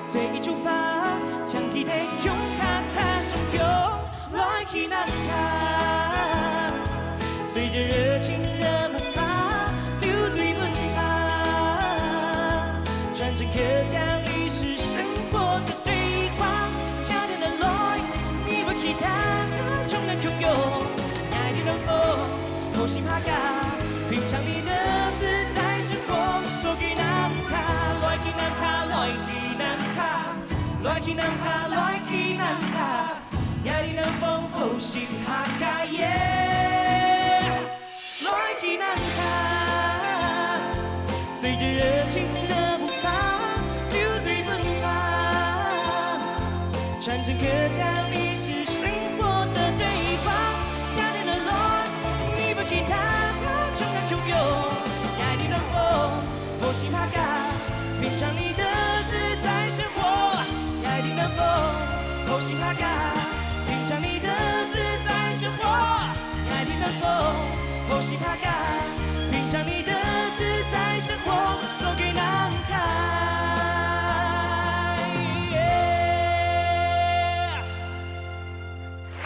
隨意出發，將佢个鄉下大聲響。 來去南下，隨著熱情的步伐，留對文化，傳承客家歷史生活的對話。這條路，你會去他鄉，像那共有愛的南方，好心客家，品嘗你的自在生活，走給南下，來去南下，來去南下，來去南下，來去南下。 也的南方好心客家耶。來去南下，隨著熱情的步伐，留對文化，傳承客家歷史生活的對話。這條路，你會去他鄉，像那共有愛的南方。 好心客家，品嘗你的自在生活。愛的南方，好心客家，品嘗你的自在生活。愛的南方，好心客家，品嘗你的自在生活。送給南海。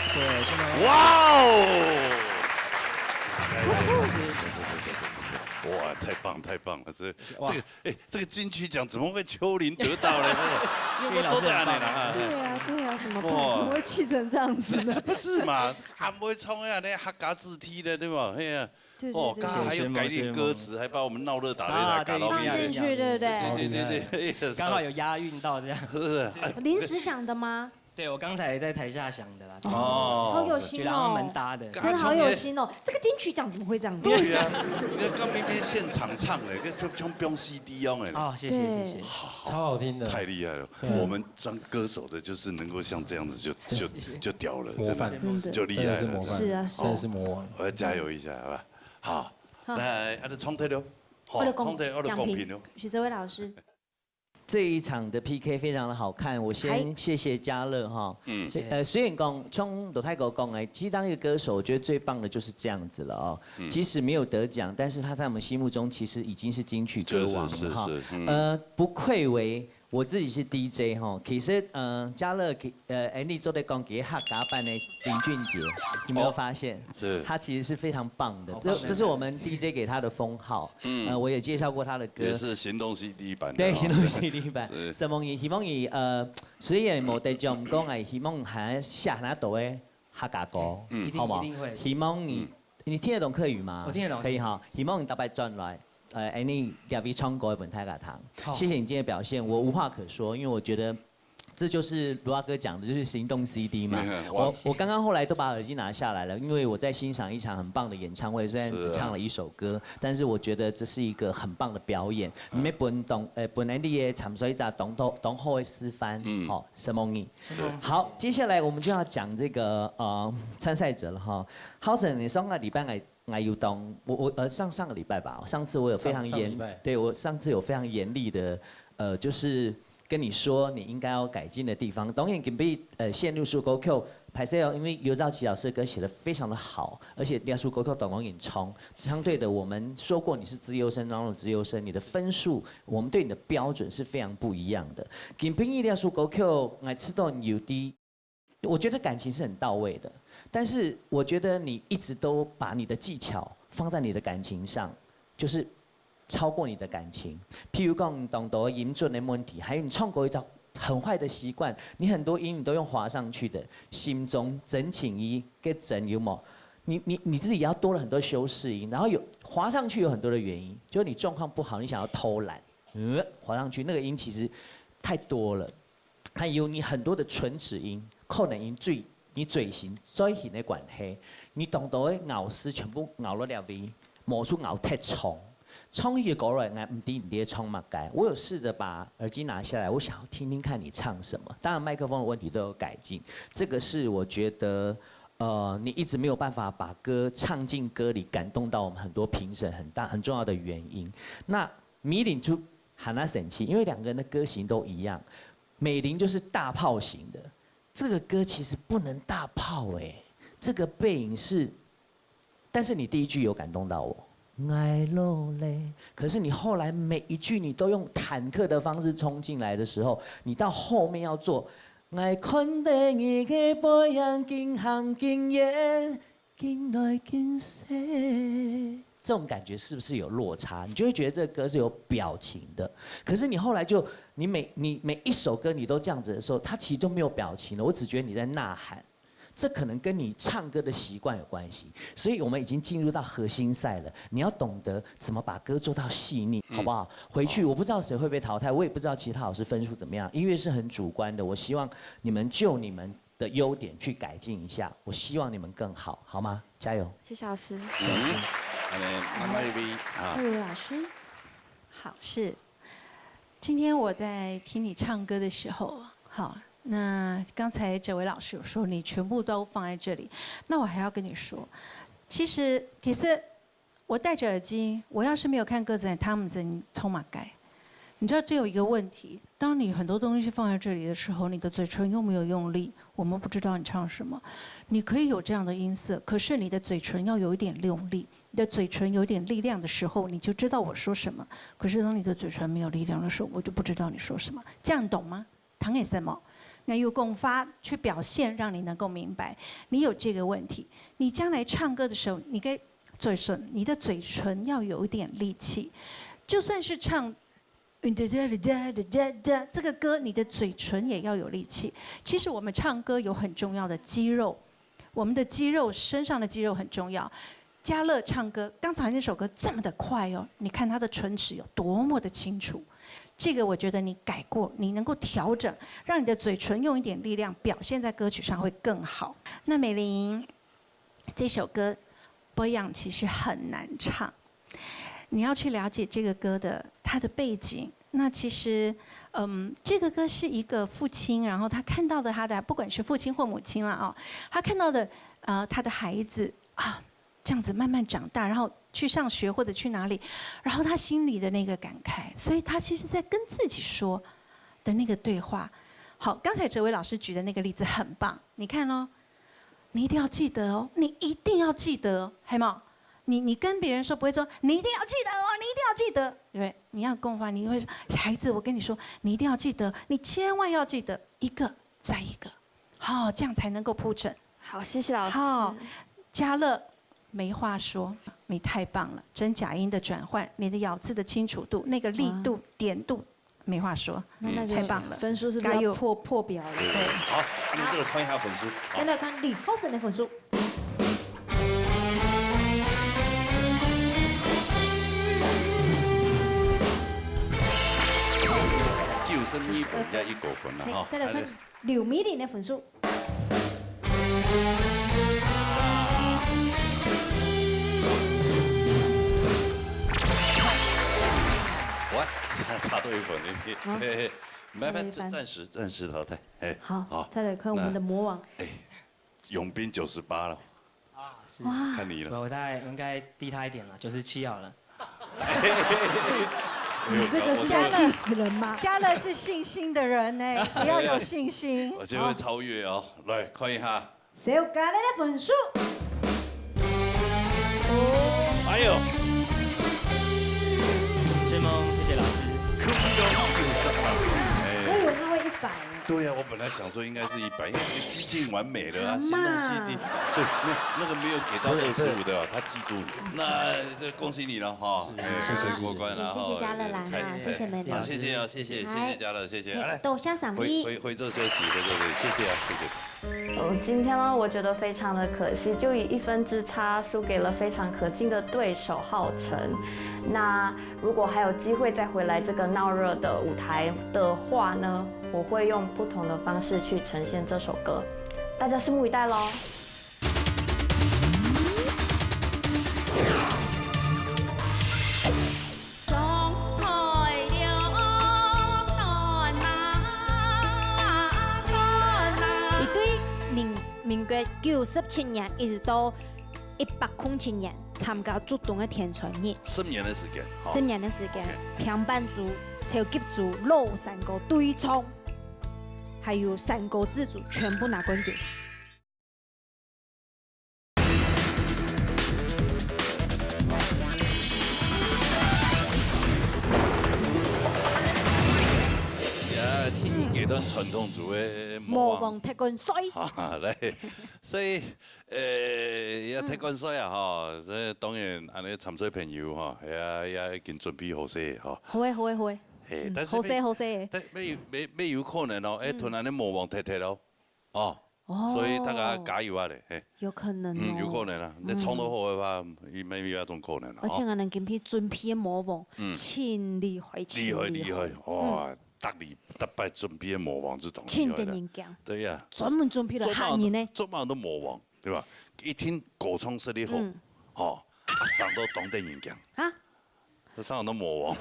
謝謝，謝謝。哇哦！哇，太棒，太棒了！這，哇。這個 哎，這個金曲獎怎麼會丘陵得到呢？又不做得呢？對啊，對啊，怎麼辦？哇。怎麼會氣成這樣子呢？不是嘛，還不會唱啊，那客家子弟的，對吧？嘿啊。對，對，哦，對。剛好還有改點歌詞，還把我們鬧熱打擂台卡拉OK。放進去，對不對？對，對，對，對。剛好有押韻到這樣。是不是？哎，臨時想的嗎？ 對，我剛才在台下想的啦。哦。好有心哦。覺得好像蠻搭的。真的好有心哦。這個金曲獎怎麼會這樣？對啊，你看剛明明現場唱的，跟，就像放C D一樣的。哦，謝謝，對。謝謝。超好聽的。太厲害了。對。我們當歌手的就是能夠像這樣子就，就，謝謝。就屌了，模範。真的，真的。就厲害了。真的是模範。是啊，是啊。真的是魔王。我要加油一下，好吧？好。好。來，啊，就唱忒了。好，我來講，唱忒，我來講評了。獎評，許哲輝老師。 這一場的P K非常的好看，我先嗨。謝謝嘉樂哈。嗯。呃，雖然講，像羅大哥講的，其實當一個歌手，我覺得最棒的就是這樣子了哦。嗯。即使沒有得獎，但是他在我們心目中其實已經是金曲歌王了哈。是，是，是，嗯。呃，不愧為我自己是D J哈。其實，呃，嘉樂，呃，Andy做得講給客家版的林俊傑，你沒有發現？哦。 是。他其實是非常棒的，好棒的。這，這是我們D J給他的封號。嗯。呃，我也介紹過他的歌。也是行動C D版的哦。對，行動C D版。是。承蒙你，希望你，呃，雖然無得獎，毋過𠊎希望還寫很多的客家歌，嗯。一定，好嗎？一定會。希望你，嗯。你聽得懂客語嗎？我聽得懂。可以哈，希望你逐擺轉來，呃，恁樣特別唱歌分大家聽。好。謝謝你今天的表現，我無話可說，因為我覺得这就是罗阿哥讲的，就是行动C D嘛。我我刚刚后来都把耳机拿下来了，因为我在欣赏一场很棒的演唱会，虽然只唱了一首歌，但是我觉得这是一个很棒的表演。你们本懂呃本来你也唱出一张当当当好的示范，嗯，好，什么你？好，接下来我们就要讲这个呃参赛者了哈。好，沈，你上个礼拜来 我有当我我呃上上个礼拜吧，上次我有非常严，上上礼拜对我上次有非常严厉的呃，就是跟你说你应该要改进的地方。当然，今天呃陷入束沟 Q 拍摄哦，因为刘兆奇老师的歌写的非常的好，而且廖束沟 Q 懂懂演唱，相对的我们说过你是资优生当中的资优生，你的分数我们对你的标准是非常不一样的。今天廖束沟 Q 我知道你有的 我觉得感情是很到位的，但是我觉得你一直都把你的技巧放在你的感情上，就是超过你的感情。譬如讲，当多音准的问题，还有你唱歌一种很坏的习惯，你很多音你都用滑上去的，心中真情意跟真有没？你你你自己要多了很多修饰音，然后有滑上去有很多的原因，就是你状况不好，你想要偷懒，嗯，滑上去那个音其实太多了。 还有你很多的唇齿音，可能因为你嘴型嘴型的关系，你当多个咬字全部咬落了位，无出咬太长。唱起个歌来，我毋知你在唱么个。我有试着把耳机拿下来，我想要听听看你唱什么。当然，麦克风的问题都有改进，这个是我觉得，呃，你一直没有办法把歌唱进歌里，感动到我们很多评审很大很重要的原因。那米林就还那神奇，因为两个人的歌型都一样，美玲就是大炮型的，这个歌其实不能大炮哎，这个背影是，但是你第一句有感动到我，爱落嘞。可是你后来每一句你都用坦克的方式冲进来的时候，你到后面要做，爱看得你个背影，紧行紧远，紧来紧去。这种感觉是不是有落差？你就会觉得这个歌是有表情的。可是你后来就，你每你每一首歌你都这样子的时候，它其实都没有表情了。我只觉得你在呐喊，这可能跟你唱歌的习惯有关系。所以我们已经进入到核心赛了，你要懂得怎么把歌做到细腻，好不好？回去我不知道谁会被淘汰，我也不知道其他老师分数怎么样。音乐是很主观的，我希望你们就你们的优点去改进一下。我希望你们更好，好吗？加油！谢谢老师。嗯，好嘞，那那一位啊，慧茹老师，好是，今天我在听你唱歌的时候，好，那刚才哲维老师有说你全部都放在这里，那我还要跟你说，其实其实我戴着耳机，我要是没有看歌词，他们真冲马该。你知道这有一个问题，当你很多东西放在这里的时候，你的嘴唇又没有用力，我们不知道你唱什么。你可以有这样的音色，可是你的嘴唇要有一点用力，你的嘴唇有点力量的时候，你就知道我说什么。可是当你的嘴唇没有力量的时候，我就不知道你说什么。这样懂吗？谈给什么？那用功法去表现，让你能够明白。你有这个问题，你将来唱歌的时候，你跟嘴唇，你的嘴唇要有一点力气，就算是唱。这个歌，你的嘴唇也要有力气。其实我们唱歌有很重要的肌肉，我们的肌肉，身上的肌肉很重要。嘉乐唱歌，刚才那首歌这么的快哦，你看他的唇齿有多么的清楚。这个我觉得你改过，你能够调整，让你的嘴唇用一点力量表现在歌曲上会更好。那美玲，这首歌《波样》其实很难唱，你要去了解这个歌的它的背景。那其实，嗯，这个歌是一个父亲，然后他看到的他的，不管是父亲或母亲了哦，他看到的呃他的孩子啊这样子慢慢长大，然后去上学或者去哪里，然后他心里的那个感慨，所以他其实在跟自己说的那个对话。好，刚才哲维老师举的那个例子很棒，你看哦，你一定要记得哦，你一定要记得，还有？你你跟别人说不会说你一定要记得哦，你一定要记得，对不对？你要跟我说，你会说孩子，我跟你说，你一定要记得，你千万要记得，一个再一个，好，这样才能够铺陈。好，谢谢老师。好，嘉乐没话说，你太棒了，真假音的转换，你的咬字的清楚度，那个力度、点度，没话说，那那个太棒了，分数是不是加油要破破表了？对。好，那么这个看一下分数。先来看李浩森的分数。九十十二分加一个分了哈。嘿，再来看刘美玲的分数。哇，差，差多一分，嘿，嘿，嘿，慢慢，多一分。暂时，暂时淘汰，哎，好，好，再来看我们的魔王。那，哎，永斌九十八了。啊，是。哇。看你了。我，我大概应该低他一点了，九十七好了。你这个是要气死人吗？嘉乐是信心的人呢，不要有信心。我就会超越哦。来，看一下。小嘉的分数。哎呦，承蒙，谢谢老师。空中九十八。哎。我以为他会一百呢。对呀，我本来想说应该是一百，因为接近完美了啊，行动系第，对，那，那个没有给到二十五的哦，他嫉妒你。那这恭喜你了哈，是，哎，谢谢，谢谢。过关了哈，谢谢嘉乐啦，哎，哈，谢谢美玲。好，谢谢啊，谢谢，谢谢嘉乐，谢谢。来，来，多谢赏析。回，回，回座休息，回座休息，谢谢啊，谢谢。嗯，今天呢，我觉得非常的可惜，就以一分之差输给了非常可敬的对手浩辰。那如果还有机会再回来这个闹热的舞台的话呢，我会用不同的方式去呈现这首歌。大家拭目以待喽。佢對民，民國九十七年一直到一百空七年參加竹東个天穿日。十年的时间，好。十年的时间，OK。平板组、超级组、老山歌对唱，还有山歌自主全部拿冠军。呀，第二阶段传统组个魔王。魔王铁管帅。哈哈，来，所以 呃，也铁管帅啊，吼，这当然，恁呢参赛朋友，吼，也，也已经准备好势，吼。好个，好个，好个。嘿，嗯，但是好势，好势。但也有，也，也有可能哦，哎，嗯。同恁呢魔王踢踢咯，哦。哦。所以大家加油啊嘞，嘿。有可能哦。嗯，有可能啊。你唱得好个话，嗯。也，也有这种可能啊，而且哦。俺们今天准备个魔王，嗯。真厉害，真厉害。厉害，厉害，哇，嗯。逐礼，逐摆准备个魔王这种厉害的。真得人讲。对呀。专门准备来吓人呢。专门，专门都魔王。 对吧？一听歌唱实力好，嗯。吼，啊，上到当得人讲。啊？上到魔王。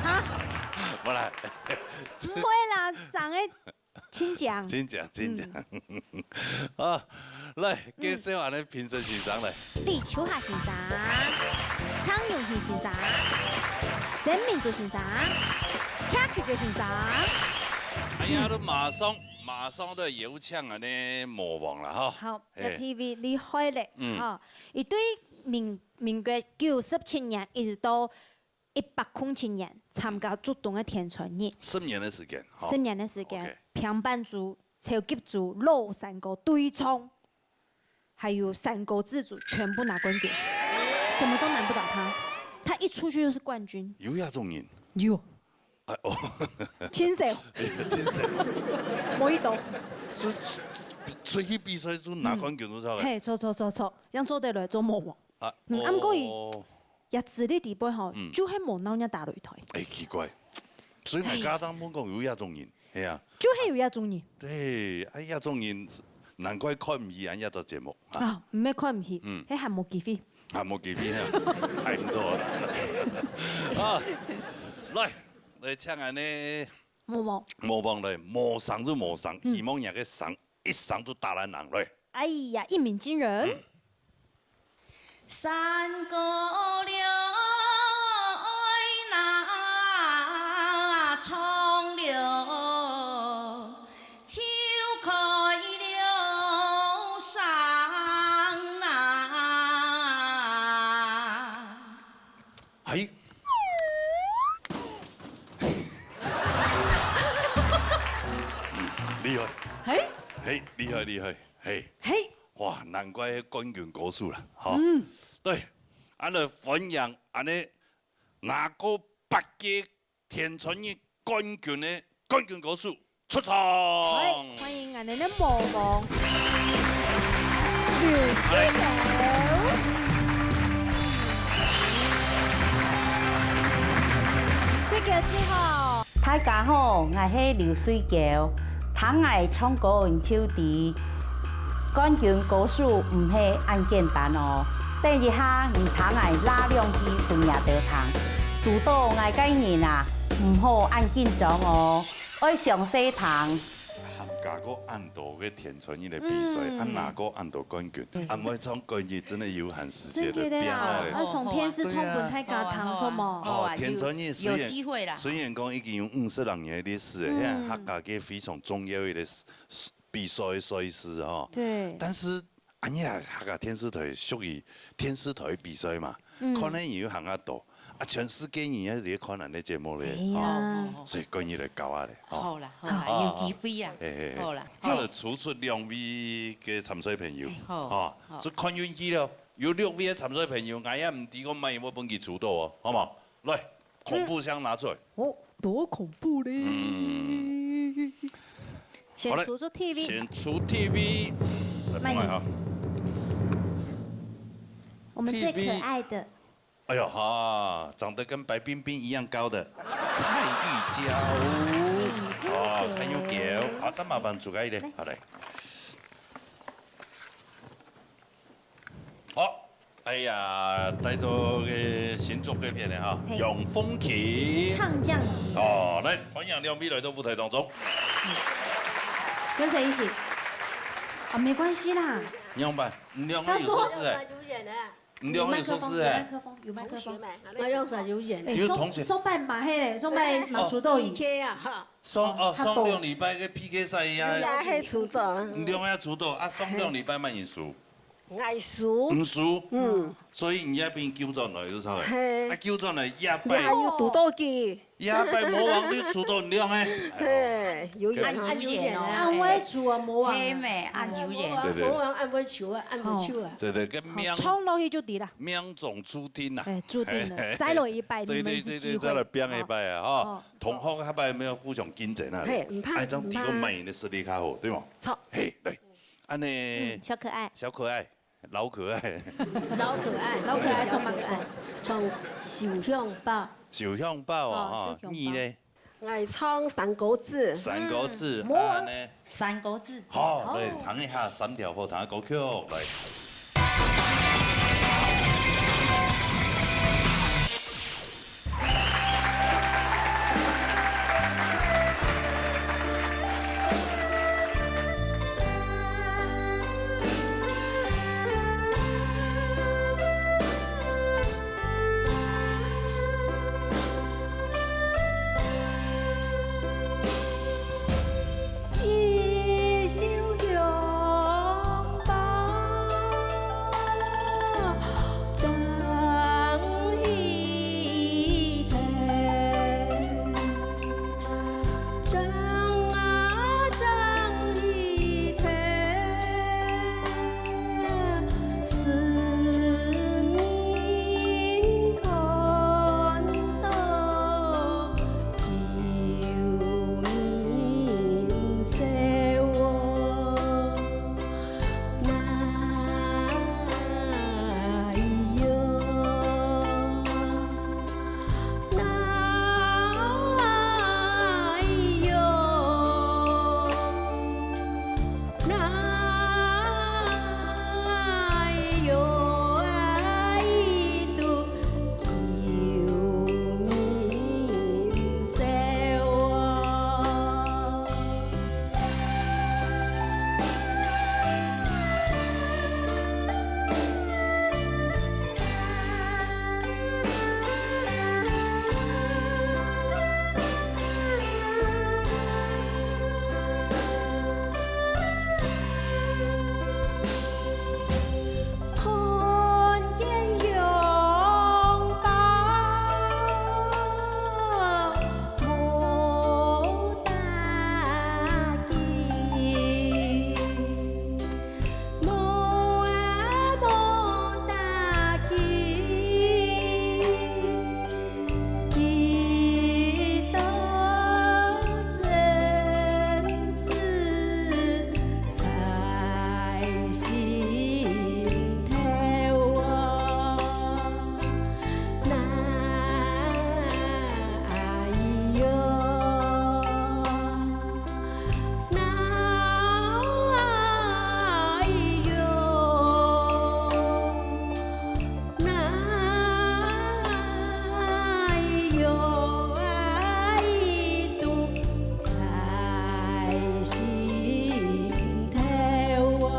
啊？无啦。毋會啦，上个親講。親講，親講。嗯。啊，來，介紹恁呢評审先生來。李秋霞先生，張永賢先生，曾明珠先生，Chucky先生。哎呀，都马上，马上都有请恁呢魔王了哈。好。 个地位厲害咧，嗯。吼，佢對民，民國九十七年一直到一百空七年參加竹東个天穿日。十年的时间，吼。十年的时间，OK。平板組、超级組、老山歌对唱，还有山歌自主，全部拿冠军，什么都难不倒他。他一出去就是冠军。有呀，这种人。有。 哎，哦。亲手。亲手。無一刀。出，出去比赛就拿冠军都出來。嗯。嘿，著，著，著，著，這樣做得來做魔王。啊，嗯，啊，毋過佢，哦。也資歷底背吼，嗯。就係無鬧熱打擂台。哎，奇怪。所以𠊎剛剛問講有這種人，係啊。就係有這種人。對，哎，這種人，難怪看毋起恁樣个節目啊。啊，毋係看毋起，嗯。係還無機會。 啊，無機會啊，太多了。啊，來，來請恁呢魔王。魔王來，無聲就無聲，嗯。希望你个聲，一聲就打爛人來。哎呀，一鳴驚人。嗯。山歌了，愛那唱了， 秋开了山啊。嘿。嗯，厲害。嘿。嘿，厲害，厲害，嘿。嘿。哇，難怪冠軍歌手啦，吼。嗯。對，恁呢歡迎，恁呢拿過八屆 天穿日冠軍个冠軍歌手出場。好，歡迎俺等个魔王劉世傑。世傑你好。大家好，𠊎係劉瑞嬌。聽𠊎唱歌你就知，冠軍歌手毋係恁簡單哦。等一下你聽𠊎拉兩句分你兜聽，堵著𠊎个人啊，毋好恁緊張哦，愛詳細聽。參加過恁多个天 春日个比賽，嗯。啊，拿過恁多冠軍，嗯。啊，每場冠軍真的有閒時間的，真的啊，變化咧。啊，上電視唱分大家聽，好啊，好啊。著無？好啊，哦，天春日雖然，有，有機會啦。雖然講已經有五十零年的歷史了，嗯。現在客家个非常重要的一個比賽賽事吼。對。但是，恁樣啊，客家電視台屬於電視台比賽嘛，嗯。可能有行較多。 啊，全世界人也在看咱个節目咧，哎呀。哦，哦，哦。所以過年來搞啊咧，哦。好啦，好啦，好，有機會啦。好，好。嘿，嘿，嘿。好啦，好。啊，除出兩位个參賽朋友，哎，好，哦，好。就看運氣了。有六位个參賽朋友，𠊎也毋知講麼人會分佢抽到哦，好無？來，恐怖箱拿出來。嗯。哦，多恐怖咧。嗯。先抽出第一位。好嘞，先抽第一位。來，慢點。放下哈。我們最可愛的。 哎喲哈，長得跟白冰冰一樣高的蔡玉嬌。嗯，哦，蔡玉嬌。好，再麻煩主持人一點。來。好嘞。好，哎呀，帶到个新竹這片的哈，嘿。楊豐琴。唱將級。哦，來，歡迎兩位來到舞台當中。跟誰一起？啊，沒關係啦。你好吧，你兩位有熟識欸？他說 你兩个有熟識欸？有麥克風，有麥克風。同學嘛，𠊎用手有遠。哎，有同學。上，上擺嘛係咧，上擺嘛抽到伊。哦，P K啊，哈。上，哦，哦，較多。上兩禮拜个P K賽呀。哎呀，還抽到。你兩个也抽到，啊，上兩禮拜嘛，你輸。𠊎輸。毋輸。嗯。所以你也分佢救轉來，就差不多。嘿。啊，救轉來，也拜。也有堵到佢。 也拜魔王就抽到你兩个。嘿，有緣啊。恁有緣哦。恁會抽啊，魔王啊。嘿咩，恁有緣。對，對。魔王恁會抽啊，恁會抽啊。對，對，个命，好，衝落去就對了。命中注定啊。哎，注定了。嘿，嘿，嘿。再來一擺，對，你們一次機會。對，對，對，對，再來拼一擺啊，哈。哦。同學下擺有沒有互相競爭啊？嘿，毋怕，哎，這樣提供，毋怕。滿意的實力較好，對嗎？好。嘿，來，恁呢，嗯，小可愛。小可愛。 老可愛。老可愛，老可愛，老可愛，老可愛。唱《手香包》。手香包啊，哦，哈，手香包。你呢？𠊎唱《山歌子》。《山歌子》，嗯，啊，呢？《山歌子》。好，好。來，聽一下三條好聽的歌曲，來。心头啊。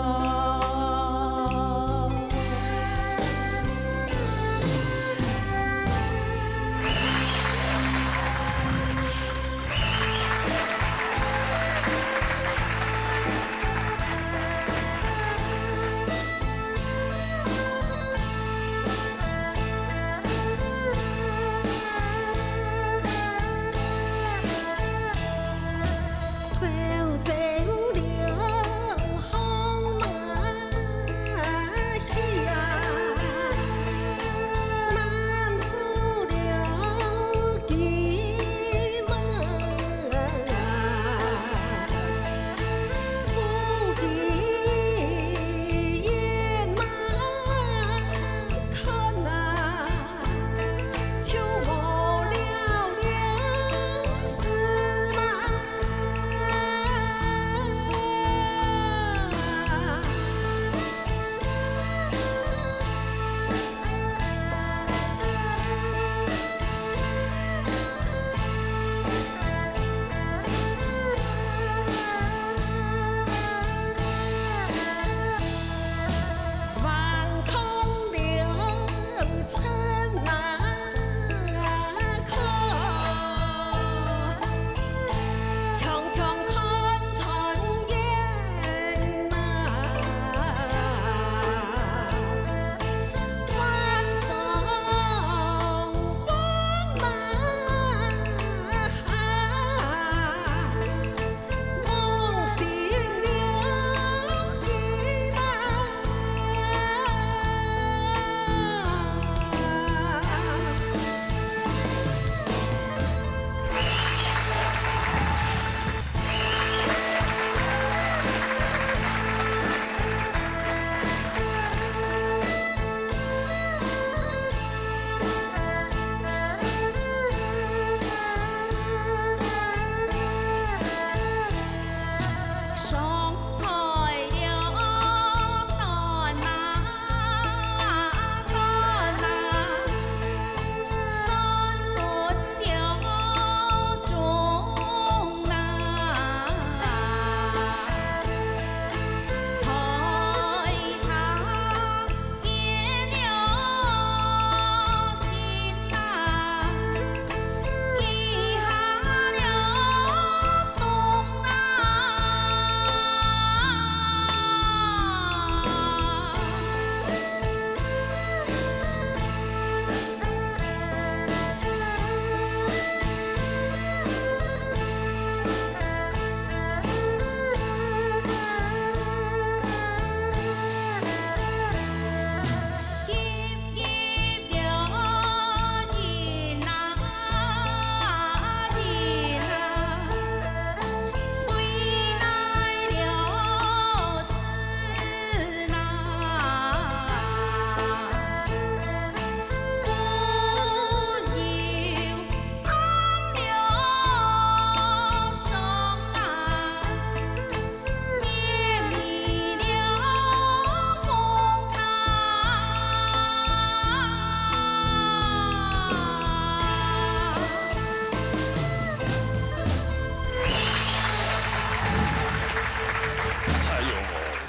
哎喲，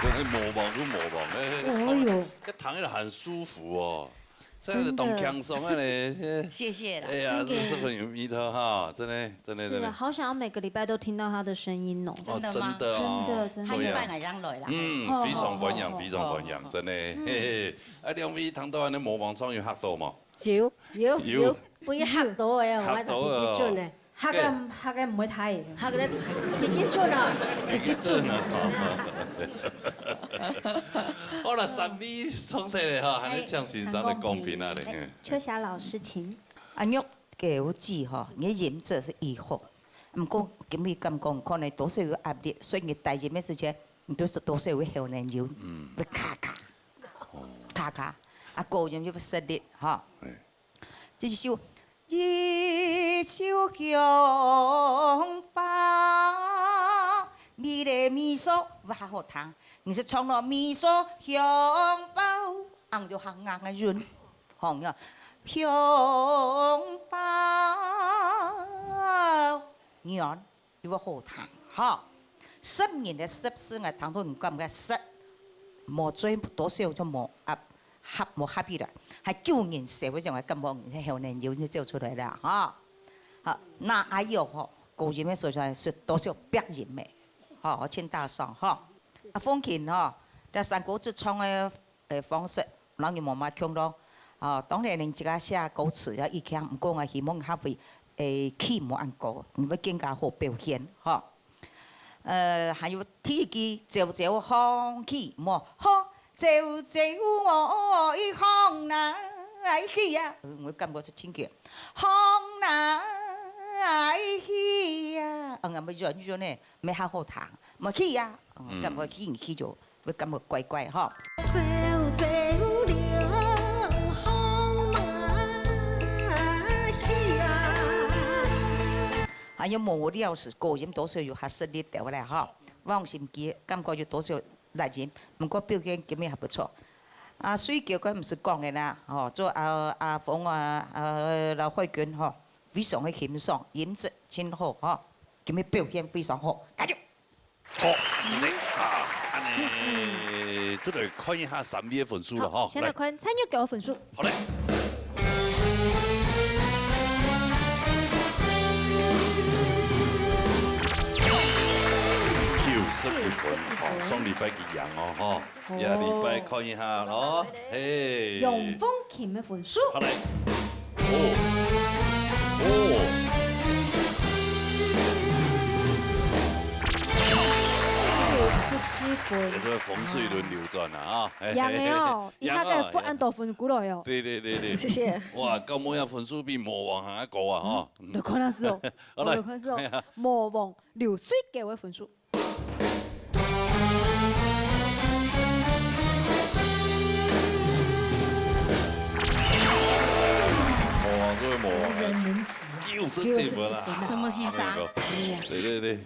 真个模仿就模仿，哎，哎喲。这弹起来很舒服哦。 这个当轻松啊嘞，谢谢啦。哎呀，真的。这是很有味道哈，真的，真的，是啊，真的。好想要每个礼拜都听到他的声音哦。哦，真的吗？真的哦。真的，真的。对呀。下礼拜𠊎正來啦。嗯，哦，非常歡迎，好，好，非常歡迎，好，好。真的，嗯。嘿嘿。啊，兩位聽到恁樣模仿唱有嚇到無？有，有，有。有，分佢嚇到个，我還係嚇到啊。比較準个。 下个，對。下个毋會太，下个直接轉啊。直接轉啊。好啦，三位上台了哈，還有請先生來公平啊嘞。哎，秋霞老師，請。啊，玉狗子吼，你音質係異好，毋過今日感覺可能多少有壓力，所以你低音个時節，你多少，多少會喉嗹有，嗯。會卡卡，哦。卡卡，啊，高音又會失力哈。哎。 這一首，一首鄉巴，咪來咪嗦，哇，好聽。你係唱到咪嗦鄉巴，恁樣就較硬个韻，吼，你看，鄉巴，你看，有無好聽，吼？十人个十四个，通通人感覺實，無追多少就無合，合無合起來，還九人少个時候，感覺後年有就走出來了哈。好，那還有吼，高音个所在係多少八音个，吼，盡大聲吼。啊，風琴吼，這山歌自創个呃方式，然後你無嘛共咯。哦，當然你自家寫歌詞要一樣，毋過我希望客會誒key無恁高，你會更加好表現吼。呃，還有第一句，朝朝風起，無吼，朝朝我一風來起啊，我感覺就真緊，風來起啊，嗯，啊，要軟軟呢，要較好聽，無起啊，嗯，感覺起起就 會感覺怪怪吼。朝朝涼風來起啊。還有無料時，高音多少有較實力个啦吼。往心機感覺有多少力音，毋過表現今日還不錯。啊，水狗該毋使講个啦，吼，做阿阿峰啊，呃，老慧君吼，非常个欣賞，音質真好吼，今日表現非常好，加油！ 好，好勢啊，恁呢，這個看一下三位个分數了吼。好，先來看蔡玉狗个分數。好嘞。九十一分，吼，上禮拜佢贏哦，吼，哦。這禮拜看一下咯，嘿。楊風琴个分數。好嘞。 哦，哦。六十四分。這個風水輪流轉啊，啊，嘿，贏了哦，嘿，一下子負恁多分過來哦。對，對，對，對。謝謝。哇，到尾啊，分數比魔王還高啊，吼。嗯，有可能係哦，好來。有可能係哦，哎呀。魔王六十九个分數。 魔王，這位魔王，人能及啊。又是這分啊！什麼先生？對對對，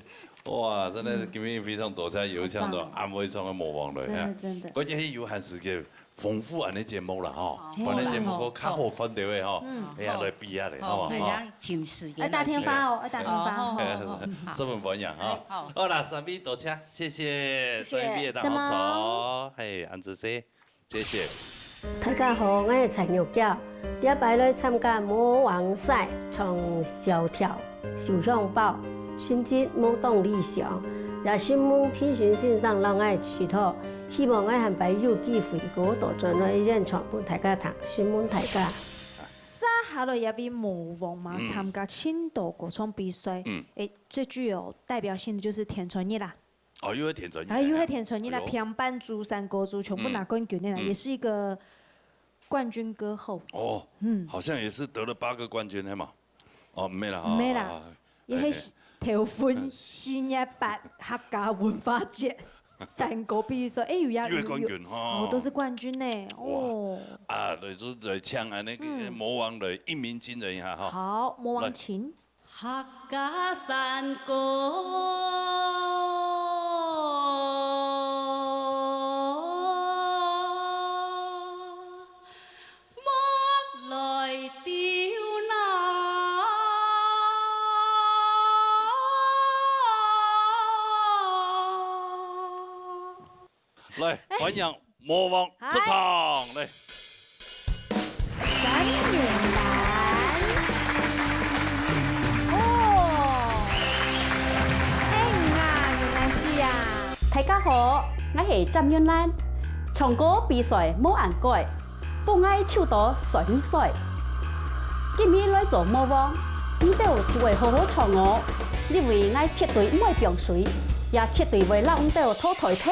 哇，真的是今天非常多謝有請到恁會唱个魔王了，真的，真的。關鍵係有閒時間 豐富恁呢節目啦吼，哦。恁呢節目較好看到个吼，嗯。哎呀，來比下咧，好，好，好。哎呀，請時間來比。要打電話哦，要打電話。哦，好，好，好，好。十分歡迎哈。好。好啦，三位多謝，謝謝，謝謝。三位大家好，嘿，恁仔細，謝謝。大家好，我係陳玉嬌，這擺來參加魔王賽，唱小調。 收紅包，成績無當理想，也承蒙評審先生摎𠊎指導，希望𠊎下擺有機會過倒轉來演唱分大家聽，承蒙大家。接下來這位魔王嘛，嗯。參加盡多歌唱比賽，嗯。誒，最具有代表性的就是田村一啦。 哦，又係田村一。啊，又係田村一啦，哎喲。平板珠、山歌珠全部拿冠軍个啦，嗯。也是一個冠軍歌后。哦，嗯。好像也是得了八個冠軍，係嘛？哦，毋係啦，毋係啦，哦，也係頭份四月八客家文化節山歌比賽，哎，有呀，又係冠軍，有，有，哦。哦，都是冠軍呢，哇。哦。啊，來，就來請恁呢个，嗯。魔王來一鳴驚人一下哈。好，魔王請。來。 客家山歌，莫來刁難。來，歡迎 魔王出場，來。張元蘭。哦，哎呀，元蘭姊啊。大家好，𠊎係張元蘭。唱歌比賽無恁該，分𠊎抽到水水。今日來做魔王，你兜就會好好唱哦，因為𠊎絕對毋會放水，也絕對會摎你兜討台底。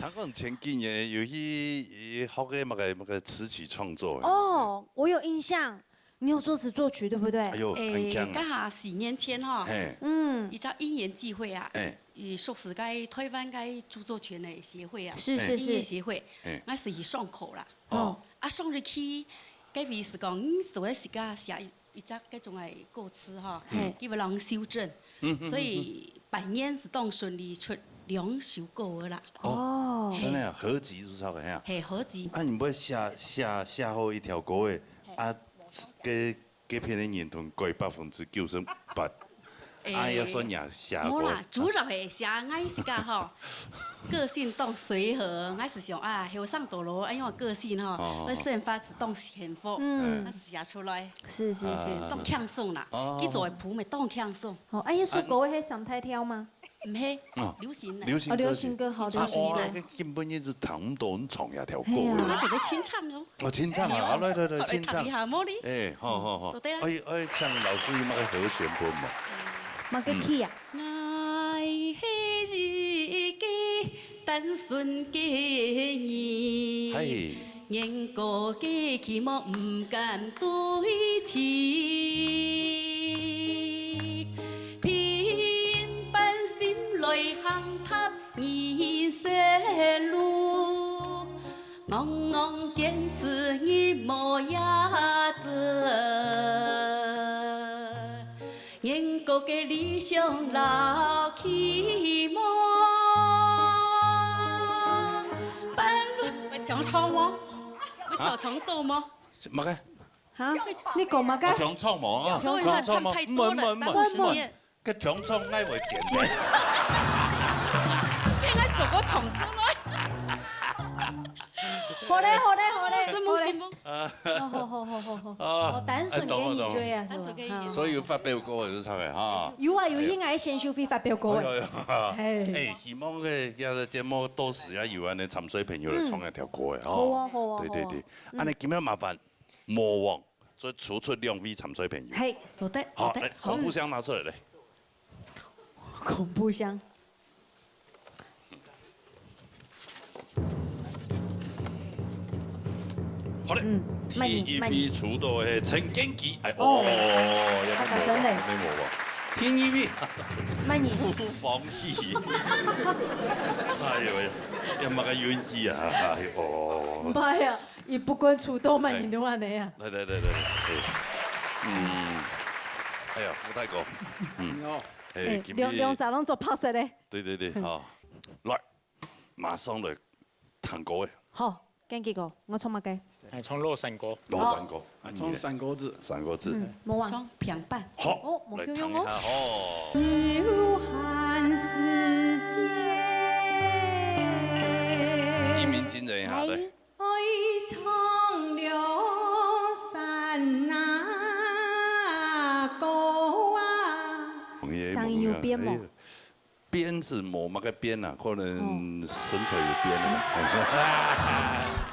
聽講前幾年有去學个麼个，麼个詞曲創作。哦，我有印象，你有作詞作曲，對不對？哎喲，很強啊。誒，剛好四年前哈，嘿。嗯。一隻因緣際會啊，嘿。佢熟識个台灣个著作權个協會啊，是，是，是。音樂協會，嘿。𠊎係去上課啦。哦。啊，上去，該位係講，嗯，做个自家寫一隻該種个歌詞哈，嗯。佢會摎修正。 嗯，嗯，嗯，嗯。所以半年係當順利出兩首歌个啦。哦，哦。真个啊，合集係毋係啊？嘿，合集。啊，你毋會寫，寫，寫好一條歌誒，嘿。啊，該，該片个認同改百分之九十八。哎呀，算也寫過。無啦，主要係寫𠊎自家吼，個性當隨和，𠊎係想啊，後生到老，哎喲，個性吼，哦，哦，哦。會生發自當幸福，嗯。那寫出來，是，是，是。啊。當輕鬆啦，哦。佢做个譜乜當輕鬆。哦，哎，這首歌係三大調嗎？毋係，哦，流行个。流行歌曲。哦，流行歌，好，啊，流行歌。哇，這根本就係聽毋到你唱這條歌。哎呀。𠊎做得清唱哦。 哦，清唱啊，哎喲，來，來，來，好，來清唱。讀一下，無哩。哎，好，好，好。做得啦。哎，哎，請老師有麼个和弦分無？麼个key啊？嗯。𠊎係一個單純个人，嘿。年過个期望毋敢堆積，平凡心內行踏 人生路，戇戇堅持日無夜做，年過个理想摎期望，半路會唱錯無？會唱錯到無？麼个？哈？你講麼个？哦，唱錯無？啊，所以你看唱太多了，唱錯無？耽誤時間。 該重唱𠊎會剪个。該𠊎做過重新來。好咧，好咧，好咧，承蒙，好咧。承蒙。好，好，好，好，好，好。啊，哦，單純个你追啊，哎，懂了，懂了。是吧？單純个你追。哈。所以有發表過就唱个哈。有啊，有，應該先收費發表過个。哎喲，哎喲。嘿。哎，希望个這个節目到時也有恁呢參賽朋友來唱一條歌个哈。嗯。好啊，好啊，對，對，好啊。對。嗯。恁呢今日麻煩 魔王，所以抽出兩位參賽朋友。嘿，做得，好，做得，來，好。恐怖箱拿出來，來。恐怖箱。好嘞，嗯，第一位抽到个係陳建奇，哎，哦，哦，要看魔王，看看真的。看魔王。第二位，慢點。朱芳雨。哎喲喂，有麼个運氣啊？哎喲。毋怕呀。 佢不管抽到麼人都恁呢啊。來，來，來，來，來，哎，嗯，哎呀，福泰哥，嗯，哦。哎，哎，今日兩，兩儕攏著白色个。對，對，對，嗯。好，來，馬上來聽歌个。好，建奇哥，𠊎唱麼个？哎，唱老山歌。老山歌，好。啊，唱山歌子。山歌子。嗯，魔王。唱平板。好，哦，來聽一下，無共樣哦。哦。有閒時間。一鳴驚人一下，來。 愛唱了山啊歌啊。朋友，聲音有變無？哎，變是無麼个變啊，可能身材有變了。哦。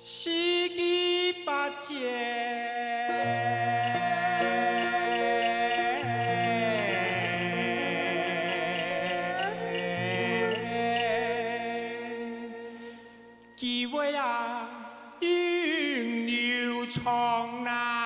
四季八節，機會啊，永流長啊。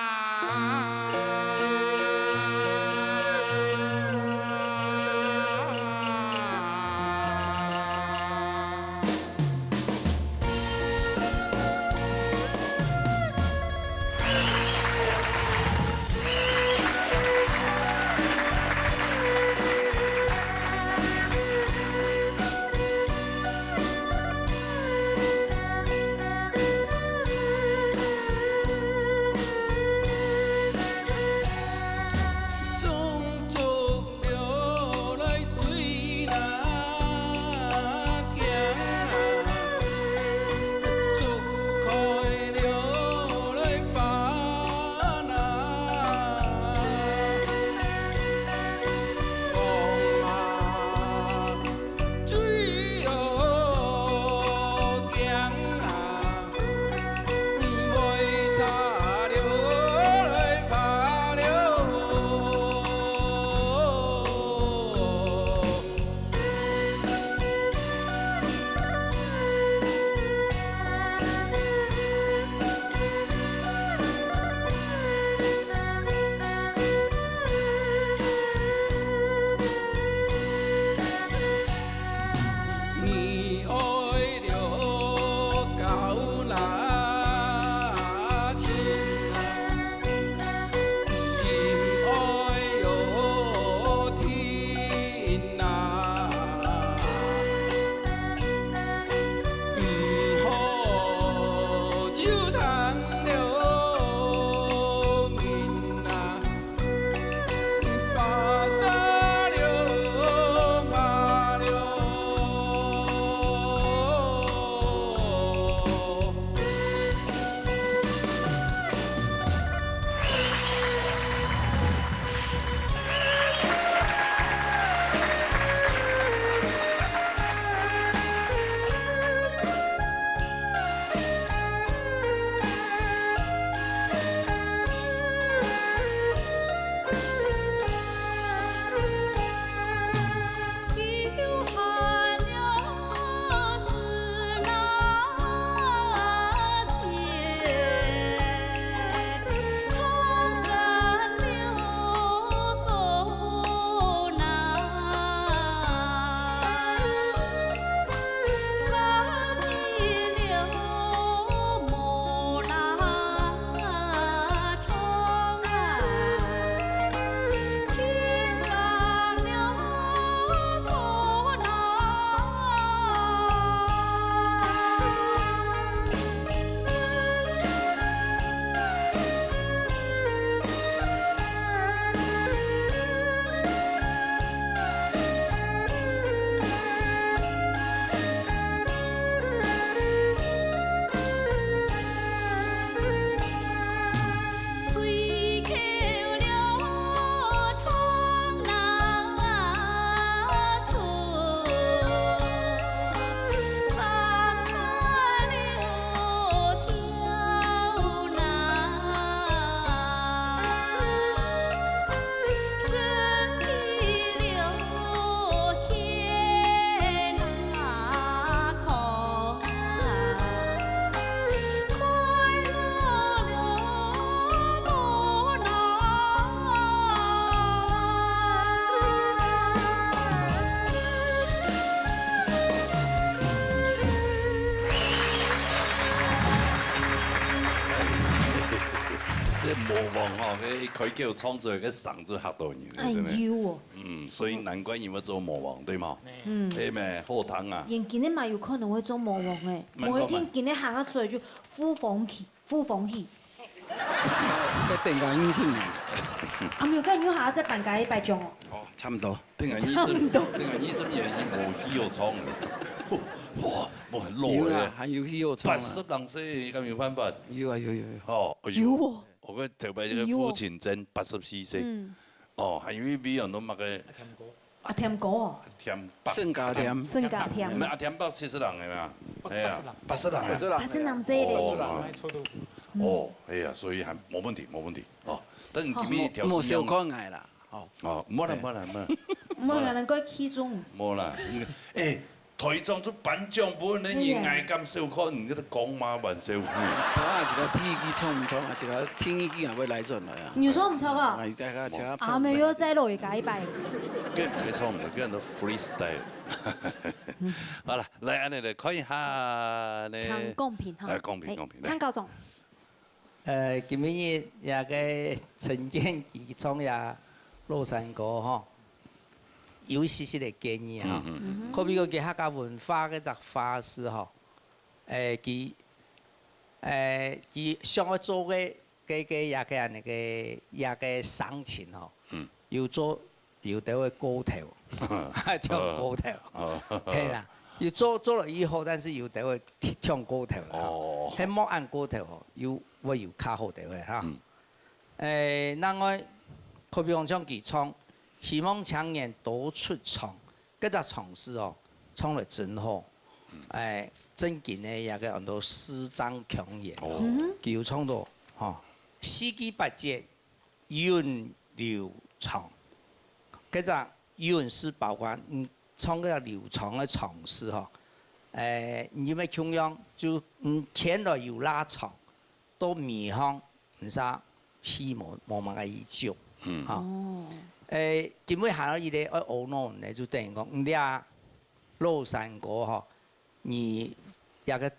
這魔王吼，該一開口唱出來个聲就嚇到人，哎，真的。有哦。嗯，所以難怪你會做魔王，對嗎？嗯。對咩？好聽啊。眼睛的嘛有可能會做魔王哎，莫講嘛。無一定今日行啊出來就呼風起，呼風起。再等個二十年。啊，沒有，跟你還要再辦個一百種哦。哦，差不多。等下二十，差不多。等下二十年，你無戲好唱了。哇，哇，老了。有啦，還有戲好唱啊。八十零歲，敢有辦法？有啊，有，有，有。哦，哎呦。有哦。 我个頭擺這个父親真八十四歲，嗯。哦，還有一位哦，喏麼个，阿湯哥。阿添哥哦，添伯。姓阿添。姓阿添。毋係阿添伯七十零个嘛？哎呀，八十零个。八十零个。八十零歲咧。哦，哎呀，所以還無問題，無問題哦。但是今日條無小可愛啦，哦。哦，無啦，無啦，無啦。無啦，能夠器重。無啦，哎，台長就頒獎分你，你還敢小看，你這個講嘛，玩笑。啊，一個第一句唱毋唱啊，一個第二句也會來轉來啊。你說毋唱啊？啊，一個，一個唱毋唱。啊，沒有，再錄一個，一百。跟人家唱毋得，跟人家freestyle。好了，來，恁樣來看一下呢。看公屏哈。哎，公屏，公屏，來。參考中。 呃，今日這個陳建騏唱這《落山歌》吼，有一息息个建議吼。可比講佢客家文化个隻花式吼，誒，佢，誒，佢想要做个，个，个這個恁樣个，這個聲情吼，有做 有兜會過頭，就過頭，係啦。有做，做了以後，但是有兜會忒過頭啦。哦。係莫恁過頭吼，又會有較好兜个哈。誒，另外，可比講像佢唱，希望青年多出場，這隻場式哦，唱了真好。誒，正經个這個很多詩章腔言，佢有唱到吼，四季八節 韻流長。該隻韻係包括，嗯，唱該隻流長个長式吼。誒，你乜共樣，就，嗯，牽來有罅長，到尾項，毋使戲無，無麼个意思。嗯。吼。哦。誒，今晡日還有一個愛懊惱呢，就等於講，你這《落山歌》吼，你這個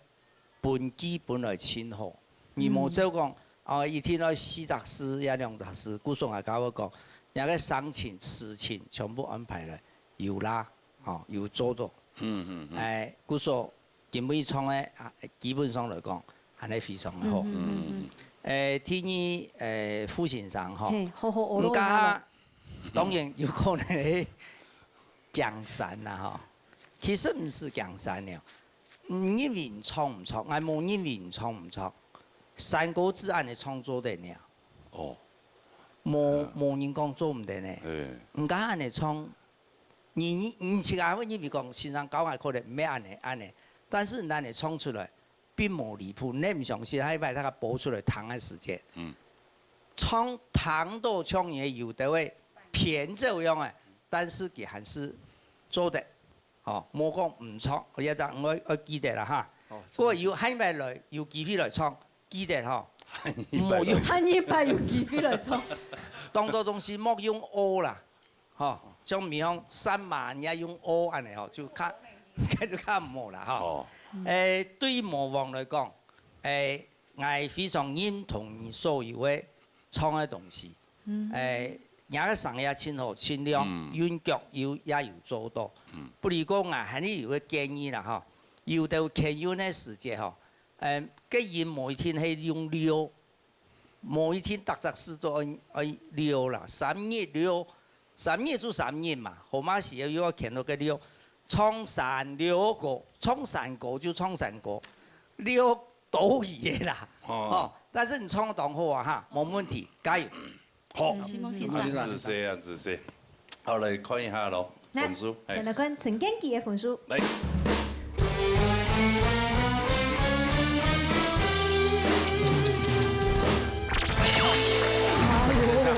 本基本來盡好。你無照講，哦，一定愛四隻字，也兩隻字，故所𠊎頭先講，這個聲情、詞情全部安排來，有罅，吼，有做到。嗯，嗯，嗯。誒，故所今晡日唱个，啊，基本上來講，還係非常个好。嗯，嗯，嗯。誒，第二，誒，傅先生吼，嘿，好好學咯。毋過 當然有可能係驚山啦吼。其實毋係驚山了，毋認為唱毋著，𠊎無認為唱毋著。山歌自然个創作个呢。哦。無，無人講做毋得呢。毋過恁樣唱，你，你，你自家會認為講先生教𠊎可能毋係恁樣，恁樣，但是恁樣唱出來， 並無離譜，你毋相信，下一擺大家播出來聽个時節，嗯。唱，聽到像人有兜个偏走樣个，但是佢還係做得，吼，無講毋著，這隻愛，愛記得啦哈。哦，不過有下一擺來，有機會來唱，記得吼，莫用，下一擺有機會來唱。當多東西莫用學啦。 吼，像比方三馬人家用哦恁樣吼，就較，就較毋好啦吼。哦。誒，對於模仿來講，誒，𠊎非常認同你所有个唱个東西。嗯。誒，若个聲也盡好，盡亮，嗯。韻腳有，也有做到。嗯。不過講啊，還係有个建議啦吼，有兜牽韻个時節吼，誒，个音無一定係用溜， 無一定逐隻字都愛，愛溜啦，三日溜，三日就三日嘛，好嘛時又愛牽到个溜，唱山溜歌，唱山歌就唱山歌，溜多餘个啦。哦。哦，但是你唱得當好啊哈，無問題，加油。好，嗯，希望先生。仔細啊，仔細。好，來看一下咯。 來，分數，嘿。先來看陳建騏个分數。來。哎喲，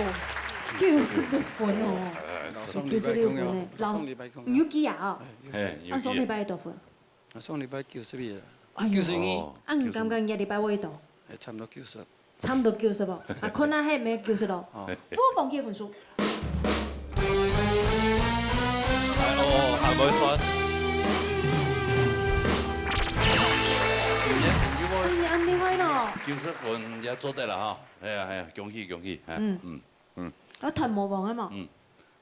九十六分哦。哎，上禮拜九十六分呢，上禮拜九十六。老，你有記啊？哦。嘿，有記啊。啊，上禮拜幾多分？啊，上禮拜九十一啦。哎喲。九十二。哦，啊，你感覺這禮拜會幾多？哎，差毋多九十。 差毋多九十哦。啊，看下係毋係九十咯。哦。傅鳳去个分數。哎，哦，還無算。哎呀，恁厲害咯。九十分也做得了哈。哎呀，哎呀，恭喜，恭喜，哎，嗯。嗯，嗯。啊，團魔王个嘛。嗯，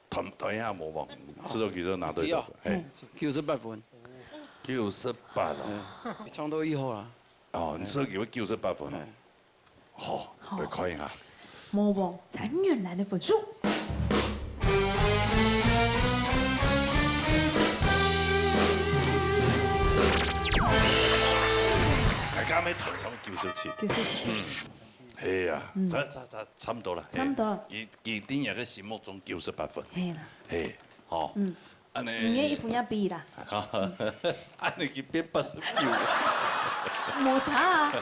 團，團一下魔王，知道其實拿到多少分，哦。嘿。九十八分。九十八哦。哎，你唱到以後啊。哦，你知道佢會九十八分哦。哎。 好，好。來看一下。魔王陳韻蘭个分數。大家愛團上九十七。九十七。嗯，係啊，嗯。差，差，差，差毋多啦。差毋多啦。嘿，佢，佢定一个心目中九十八分。係啦。嘿。吼。嗯。恁呢。你个衣服也比啦。恁呢去變八十九。無差啊。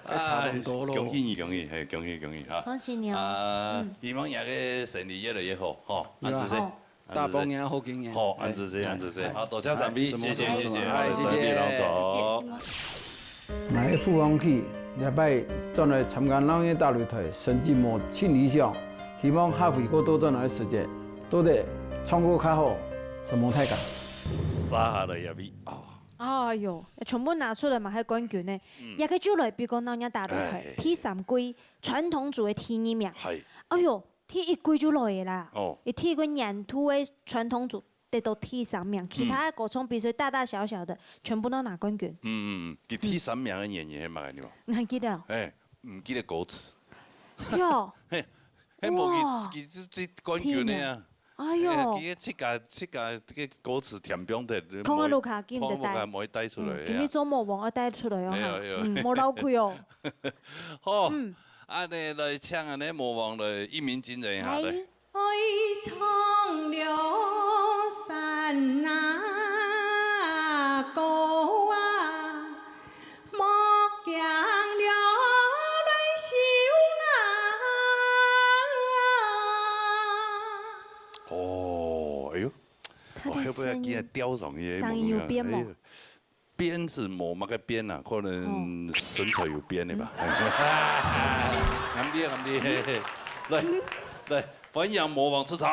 哎，差當多咯。恭喜你，恭喜，嘿，恭喜，恭喜哈。恭喜你哦。啊，嗯。希望你个生意越來越好，吼，有啊。恁仔細。好。 大幫人好經驗。好，恁仔細，哎，恁仔細。哎，好，多謝三位，哎，謝謝，謝謝，哎，謝謝。謝謝，謝謝。來，富翁區這擺轉來參加鬧熱大擂台，成績無盡理想，希望下回過倒轉來个時節，到底唱歌較好，承蒙大家。殺下來這位啊。哎喲，全部拿出來嘛，還冠軍呢。嗯。這個就來比過鬧熱大擂台，哎。第三季傳統組个第二名。係。哎喲， 第一季就來个啦。哦。佢第一季年度个傳統組得到第三名，其他个歌唱比賽大大小小个，全部都拿冠軍。嗯，嗯，嗯。佢第三名个原因係麼个，你知無？你還記得哦？哎，毋記得歌詞。喲。嘿，嘿，無佢，哇。佢，佢，佢冠軍个啊。第一名。哎喲。哎，佢个自家，自家个歌詞填放忒，看个路卡緊得帶。看个路卡無帶出來个啊。嗯，今日做魔王愛帶出來哦，哎喲，哈。哎喲。嗯，無漏氣哦。好。嗯。 恁呢來請恁呢魔王來一鳴驚人一下，來。來。愛唱尞山啊歌啊，莫驚尞來愁啊。哦，哎喲，他的哦，後尾還記得聲音，調上去，聲音有變無？哎喲。 變是無麼个變啊，可能身材有變个吧。哦。恁呢，恁呢，來，來，歡迎魔王出場。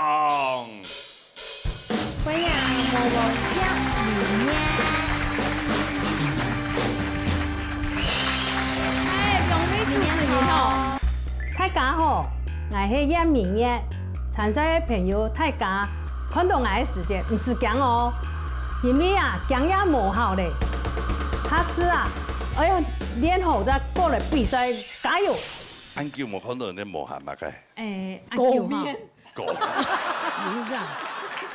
歡迎魔王葉明月。哎，兩位主持人好。大家好，𠊎係葉明月。 參賽个朋友大家看到𠊎个時節，毋使驚哦，因為啊，驚也無效咧。下次啊，愛練好再過來比賽，加油！恁久無看到人，無閒麼个？哎，恁久哈。狗面。狗。有啦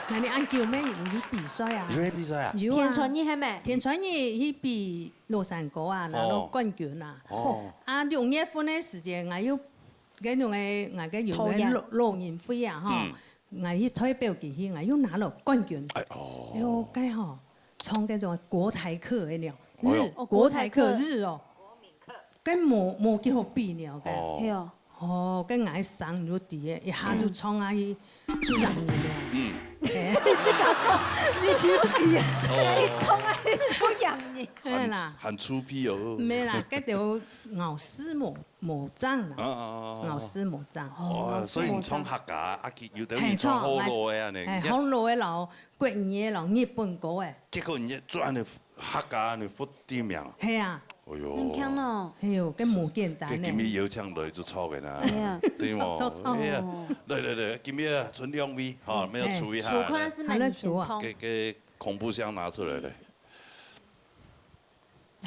，𠊎等恁久無有去比賽啊？有去比賽啊？有啊。天穿日係無？天穿日去比尞山歌啊，拿到哦。冠軍啊。哦。啊，六月份个時節，𠊎又 該種个，𠊎个有个討厭。老，老人會啊，吼，嗯。𠊎去代表佢去，𠊎又拿了冠軍。哎，哦。哎喲，該吼，唱該種國台客个了，哎喲。日，哦，國台客，國台客。日哦。該無，無幾好比了，該。哦。係哦。哦，該𠊎聲又低个，一下就唱啊去，嗯。出洋人了。嗯。嘿。這個，你有底啊，哦。你唱啊去出洋人。係啦。還，還粗鄙哦。無啦，該就咬字無。 無正啦，啊，啊，啊，啊。咬字無正。哦，所以你唱客家，啊，佢有兜人唱好老个啊，呢，嘿，好老个摎國語个摎日本歌个。結果你做恁呢客家恁呢不知名。係啊。哎喲。很強哦。哎喲，該無簡單呢。該今日邀請來就錯个啦，哎呀。對無？錯，錯，錯。哎呀，來，來，來，今日啊，賰兩位，吼，嗯。愛出一下，嘿。出看是蠻先唱。好，來出啊。該，該恐怖箱拿出來咧。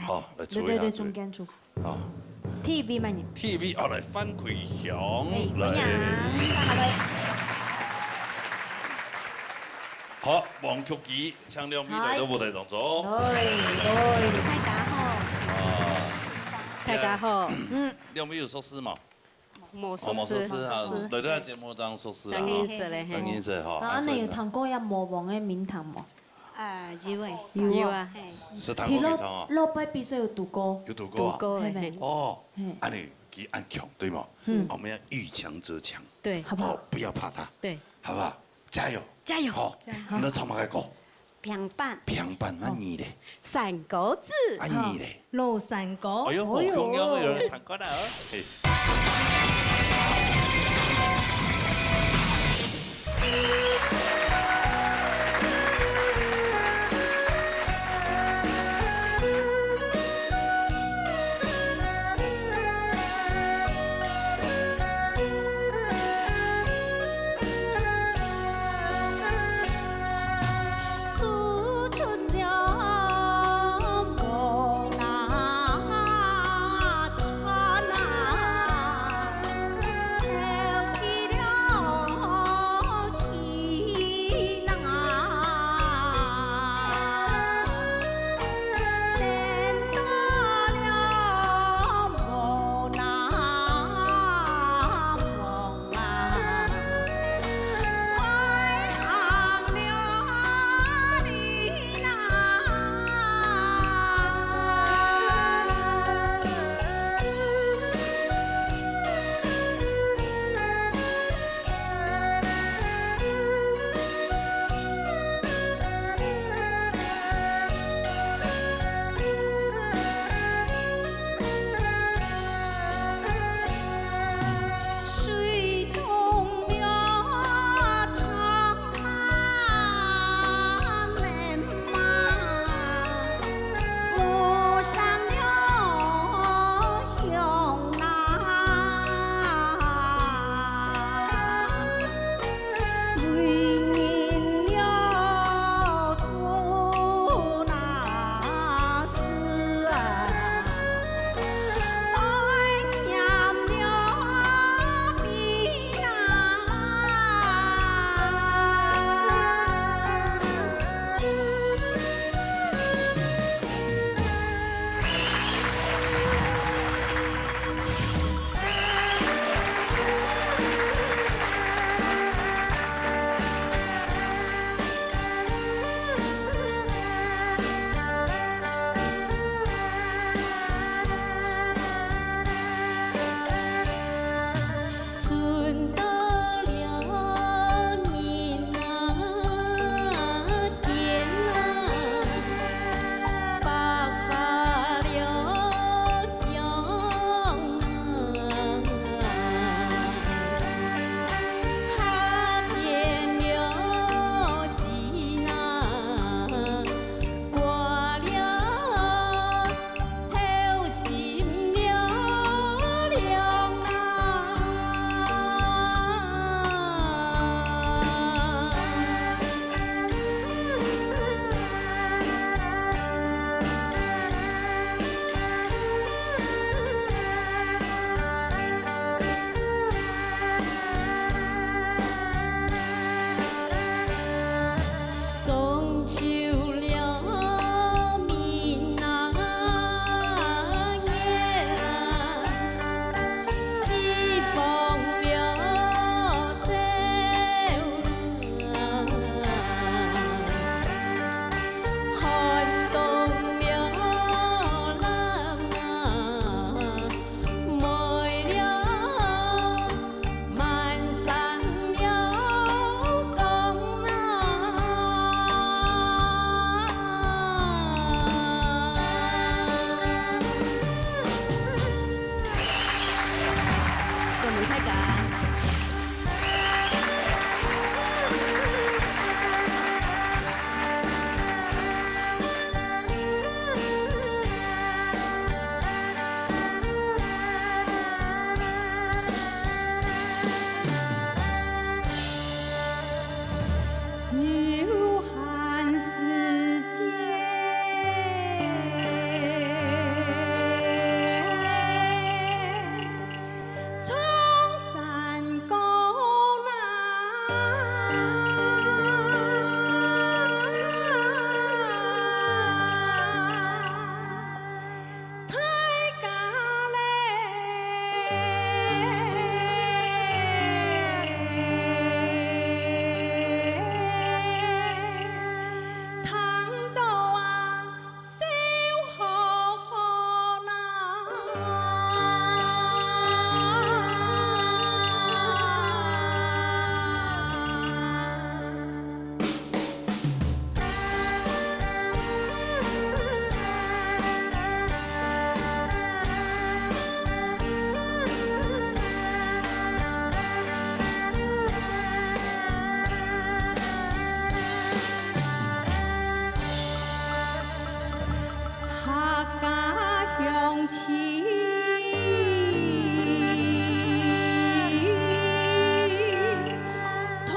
好，來，對，對，對，出一下，中間出。好。第一位嘛，你。第一位，好，來，范奎祥，哎，來。歡迎，上來。好，黃菊儀，請兩位來到舞台當中。嗨。嗨，嗨。大家好。啊。大家好。嗯。兩位有熟識無？ 無熟識。哦，無熟識啊，無熟識。來到節目當中熟識啊。當然識咧，嘿。當然識吼，啊，啊，所以呢。恁呢有聽過這魔王个名堂無？啊，有誒。有啊。有啊。嘿。係聽過佢唱啊？在老，老輩比賽有堵過。有堵過啊？堵過誒，係無？嘿。哦，嘿。恁呢，佢恁強，對無？嗯。我們要遇強則強。對。好不好？哦，不要怕他。對。好不好？加油。加油。好，加油。你要唱麼个歌？ 平板。平板，啊你咧？山歌子。啊你咧？尞山歌。哎喲，哎喲。無共樣个有人彈過來哦。嘿。同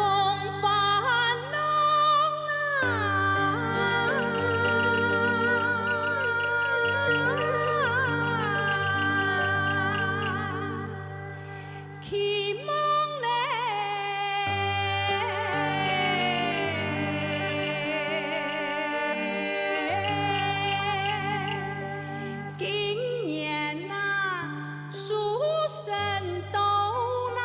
煩惱啊，期望咧。 今年啊，書生到啦。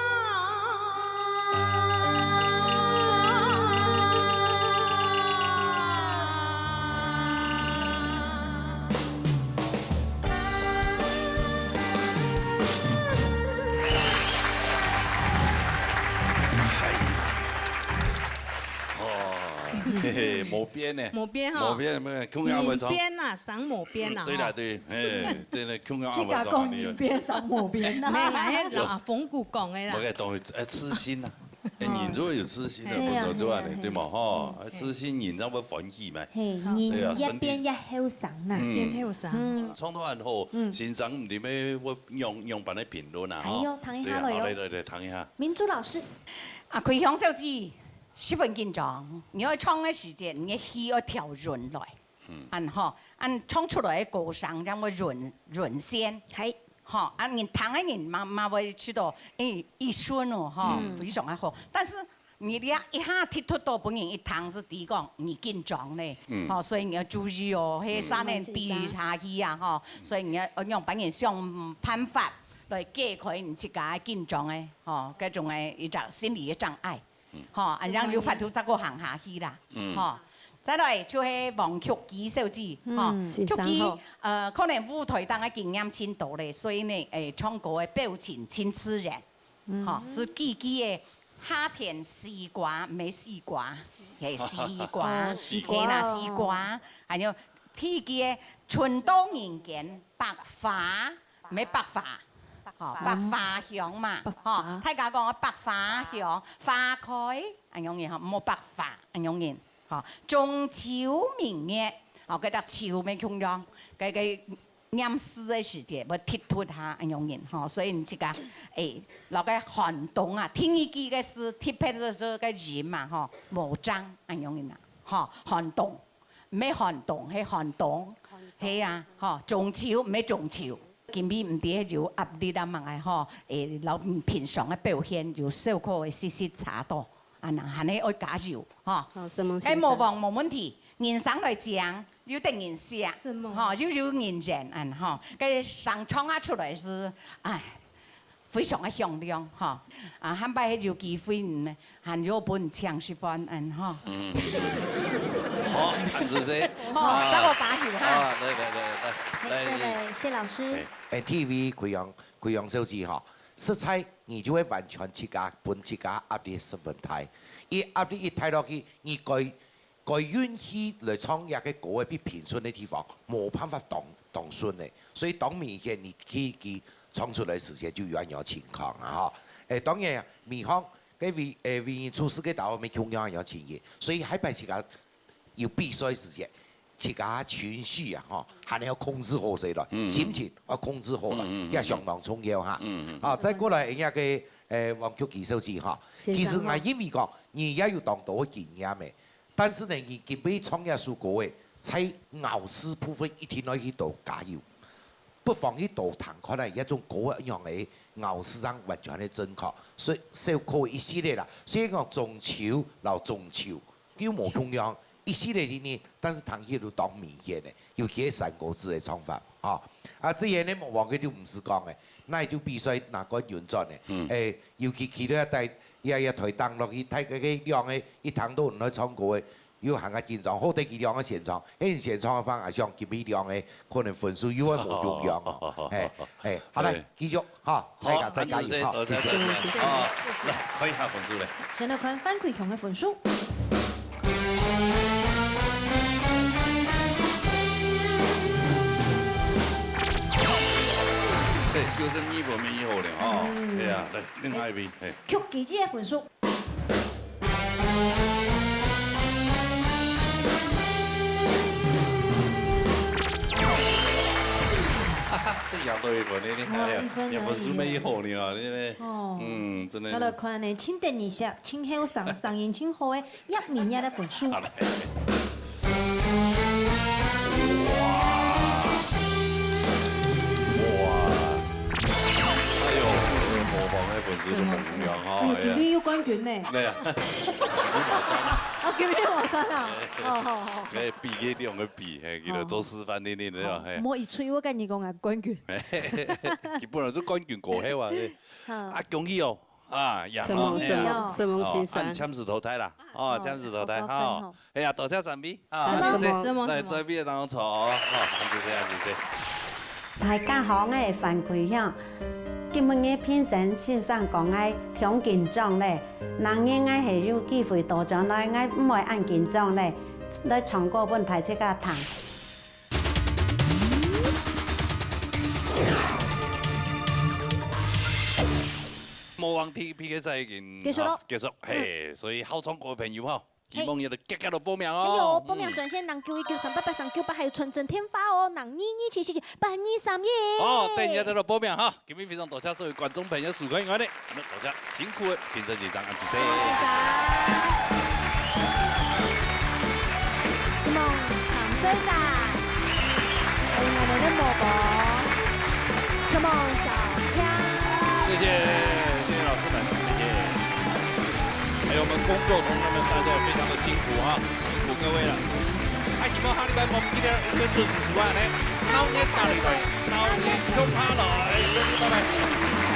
哦，嘿嘿，無變呢。無變吼。無變，無變，共樣會唱。人變啊，聲無變啊，嗯，對啦，吼。對，嘿，對啦，共樣會唱。自家講人變，聲無變啊。無啦，彼老阿峰哥講个啦。無个，當然，呃，自信啊。哎，哦。人就愛有自信的，嘿啊，不能做恁呢，嘿啊，對嘛，吼？嘿啊。哎，自信人才會歡喜嘛。嘿，對啊，人越變越後生啦。身體。嗯。變後生。嗯。唱到恁好，嗯。先生，你們會用，用般个評論啊，吼？哎喲，聽一下咯喲。對啊，好，來，來，來，聽一下。明珠老師。啊，桂香小姐， 十分緊張，你愛唱个時節，你个氣愛調勻來。嗯。恁吼，恁唱出來个歌聲，正會勻，勻線。係。吼，啊，人聽个人嘛，嘛會知道，欸，一順哦，吼，嗯。非常个好。但是你這一下踢突到分人一聽，係知講你緊張咧。嗯。吼，所以你愛注意哦，嗯。該三年比下去啊，吼，所以你愛，愛用別人想辦法來解開你自家个緊張个，吼，該種个一隻心理个障礙。 嗯。吼，恁樣有法度再過行下去啦。嗯。吼，再來就係黃菊姬小姐，嗯，吼，先生好。菊姬，呃，可能舞台頂个經驗盡多咧，所以呢，欸，唱歌个表情盡自然。嗯。吼，係句句个夏天西瓜，毋係西瓜，係西瓜，哦，西瓜。係啦，西瓜，還有第二句个春到人間百花， 毋係百花，吼，百花香嘛，百花。吼，大家講个百花香，花開，恁樣形吼，無百花，恁樣形，吼，中秋明月，吼，該隻秋乜共樣，該，該念詩个時節，會踢突下，恁樣形，吼，所以你自家，欸，落个寒冬啊，第二句个詩，特別係這個音嘛，吼，無正，恁樣形啊，吼，寒冬。 毋係寒冬，係寒冬。寒冬。係啊，吼，中秋，毋係中秋。今晡日毋知係有壓力啊，麼个吼，欸，摎平常个表現有小可个息息差到，啊，恁樣還係愛加油，吼。好，承蒙先生。欸，無妨，無問題，人生來講，有得人惜，承蒙。吼，又有人緣，恁吼，該聲唱啊出來係，唉， 非常个響亮，吼。啊，下擺係有機會，嗯，還愛分請食飯，嗯，吼。嗯。好，恁仔細。好，啊，再過加油，哈。啊，來，來，來，來，來。來，來，謝老師。哎。哎，第一位，桂陽，桂陽小姐，吼，實在你就會完全自家，分自家壓力十分大。佢壓力一大落去，你該 該運氣來唱這个歌个，比平常个地方無辦法當，當順个。所以當明顯你去，去唱出來時節就有恁樣情況啊，吼。誒，當然啊，明芳个為，誒，為人處事个道理，乜共樣恁樣情形。所以下擺自家有比賽時節，自家情緒啊，吼，還愛控制好勢來，嗯，嗯。心情愛控制好來，嗯，嗯，嗯，這相當重要哈。嗯，嗯。啊，再過來，人家个，誒，黃菊姬小姐哈，先生好。其實𠊎認為講，你也有當多个經驗个， 但是呢，你今晡日唱這首歌个，在咬字部分一定愛去多加油，不妨去多聽看啊，這種歌个樣个咬字上完全个正確，所以小可一息仔啦。雖然講中秋摎中秋又無共樣，一息仔定定，但是聽起來都當明顯个，尤其係三國志个唱法，吼。啊，這个呢，莫忘記就毋使講个， 該就比賽拿冠軍轉个。嗯。誒，尤其企到該台，也，也台頂落去，大家个兩个一聽到你來唱歌个，又還較緊張。好得佢兩个先唱，誒，先唱个話，𠊎想今晡日兩个可能分數又會無共樣哦。嘿，嘿，好，來，對。繼續，哈，好，大家再加油，哈，多謝，謝謝。多謝，謝謝。啊，來，看一下分數咧。先來看范桂香个分數。 嘿，九十二分，乜已好了哦。嗯。對啊，來，另外一位，嘿。菊姬姐个分數。這贏多一分呢，你看，哇，一分而已。也分數沒好呢，你呢？哦。嗯，真的。再來看呢，盡得人惜，盡後生，聲音盡好个，葉明月个分數。好嘞。哇。哇。哎喲，模仿个分數都無一樣哈，哦，哎呀。今天有冠軍呢。對啊。今天無算啊。哦，今天無算啊。哦，好，好，好。哎，比个地方个比，嘿，佢就做示範定定个，哦，嘿。莫一吹，我跟你講啊，冠軍。佢本來就冠軍過後啊，嘿。好。啊，恭喜哦，啊，贏哦，承蒙，嘿啊。承蒙，承蒙先生。哦，啊，你暫時淘汰啦，哦，哦，暫時淘汰，好，高分吼。哎呀，多謝三位，啊，承蒙，謝謝。承蒙，來，承蒙。最尾當中坐，好，謝謝，謝謝。大家好，𠊎係范桂香。今晡日評審先生講𠊎忒緊張咧，明日𠊎係有機會倒轉來，𠊎毋會恁緊張咧，來唱歌分大自家聽。 魔王T P个賽已經，結束咯。啊，結束，嘿，嗯。所以好唱歌个朋友吼，希望你兜遽遽來報名哦。哎喲，報名專線零九一九三八八三九八，還有傳真電話哦，零二二七四七八二三一。哦，等一下再來報名哈。今日非常多謝所有觀眾朋友收看，另外呢，多謝辛苦个評審先生，恁仔細。謝謝。承蒙唐先生。 歡迎𠊎兜个模仿，承蒙小強。謝謝，謝謝老師們，謝謝。還有我們工作同仁們，大家也非常的辛苦哈，辛苦各位了。啊，希望下禮拜無毋記得，準時收看呢。鬧熱大禮拜，鬧熱衝下來，拜拜。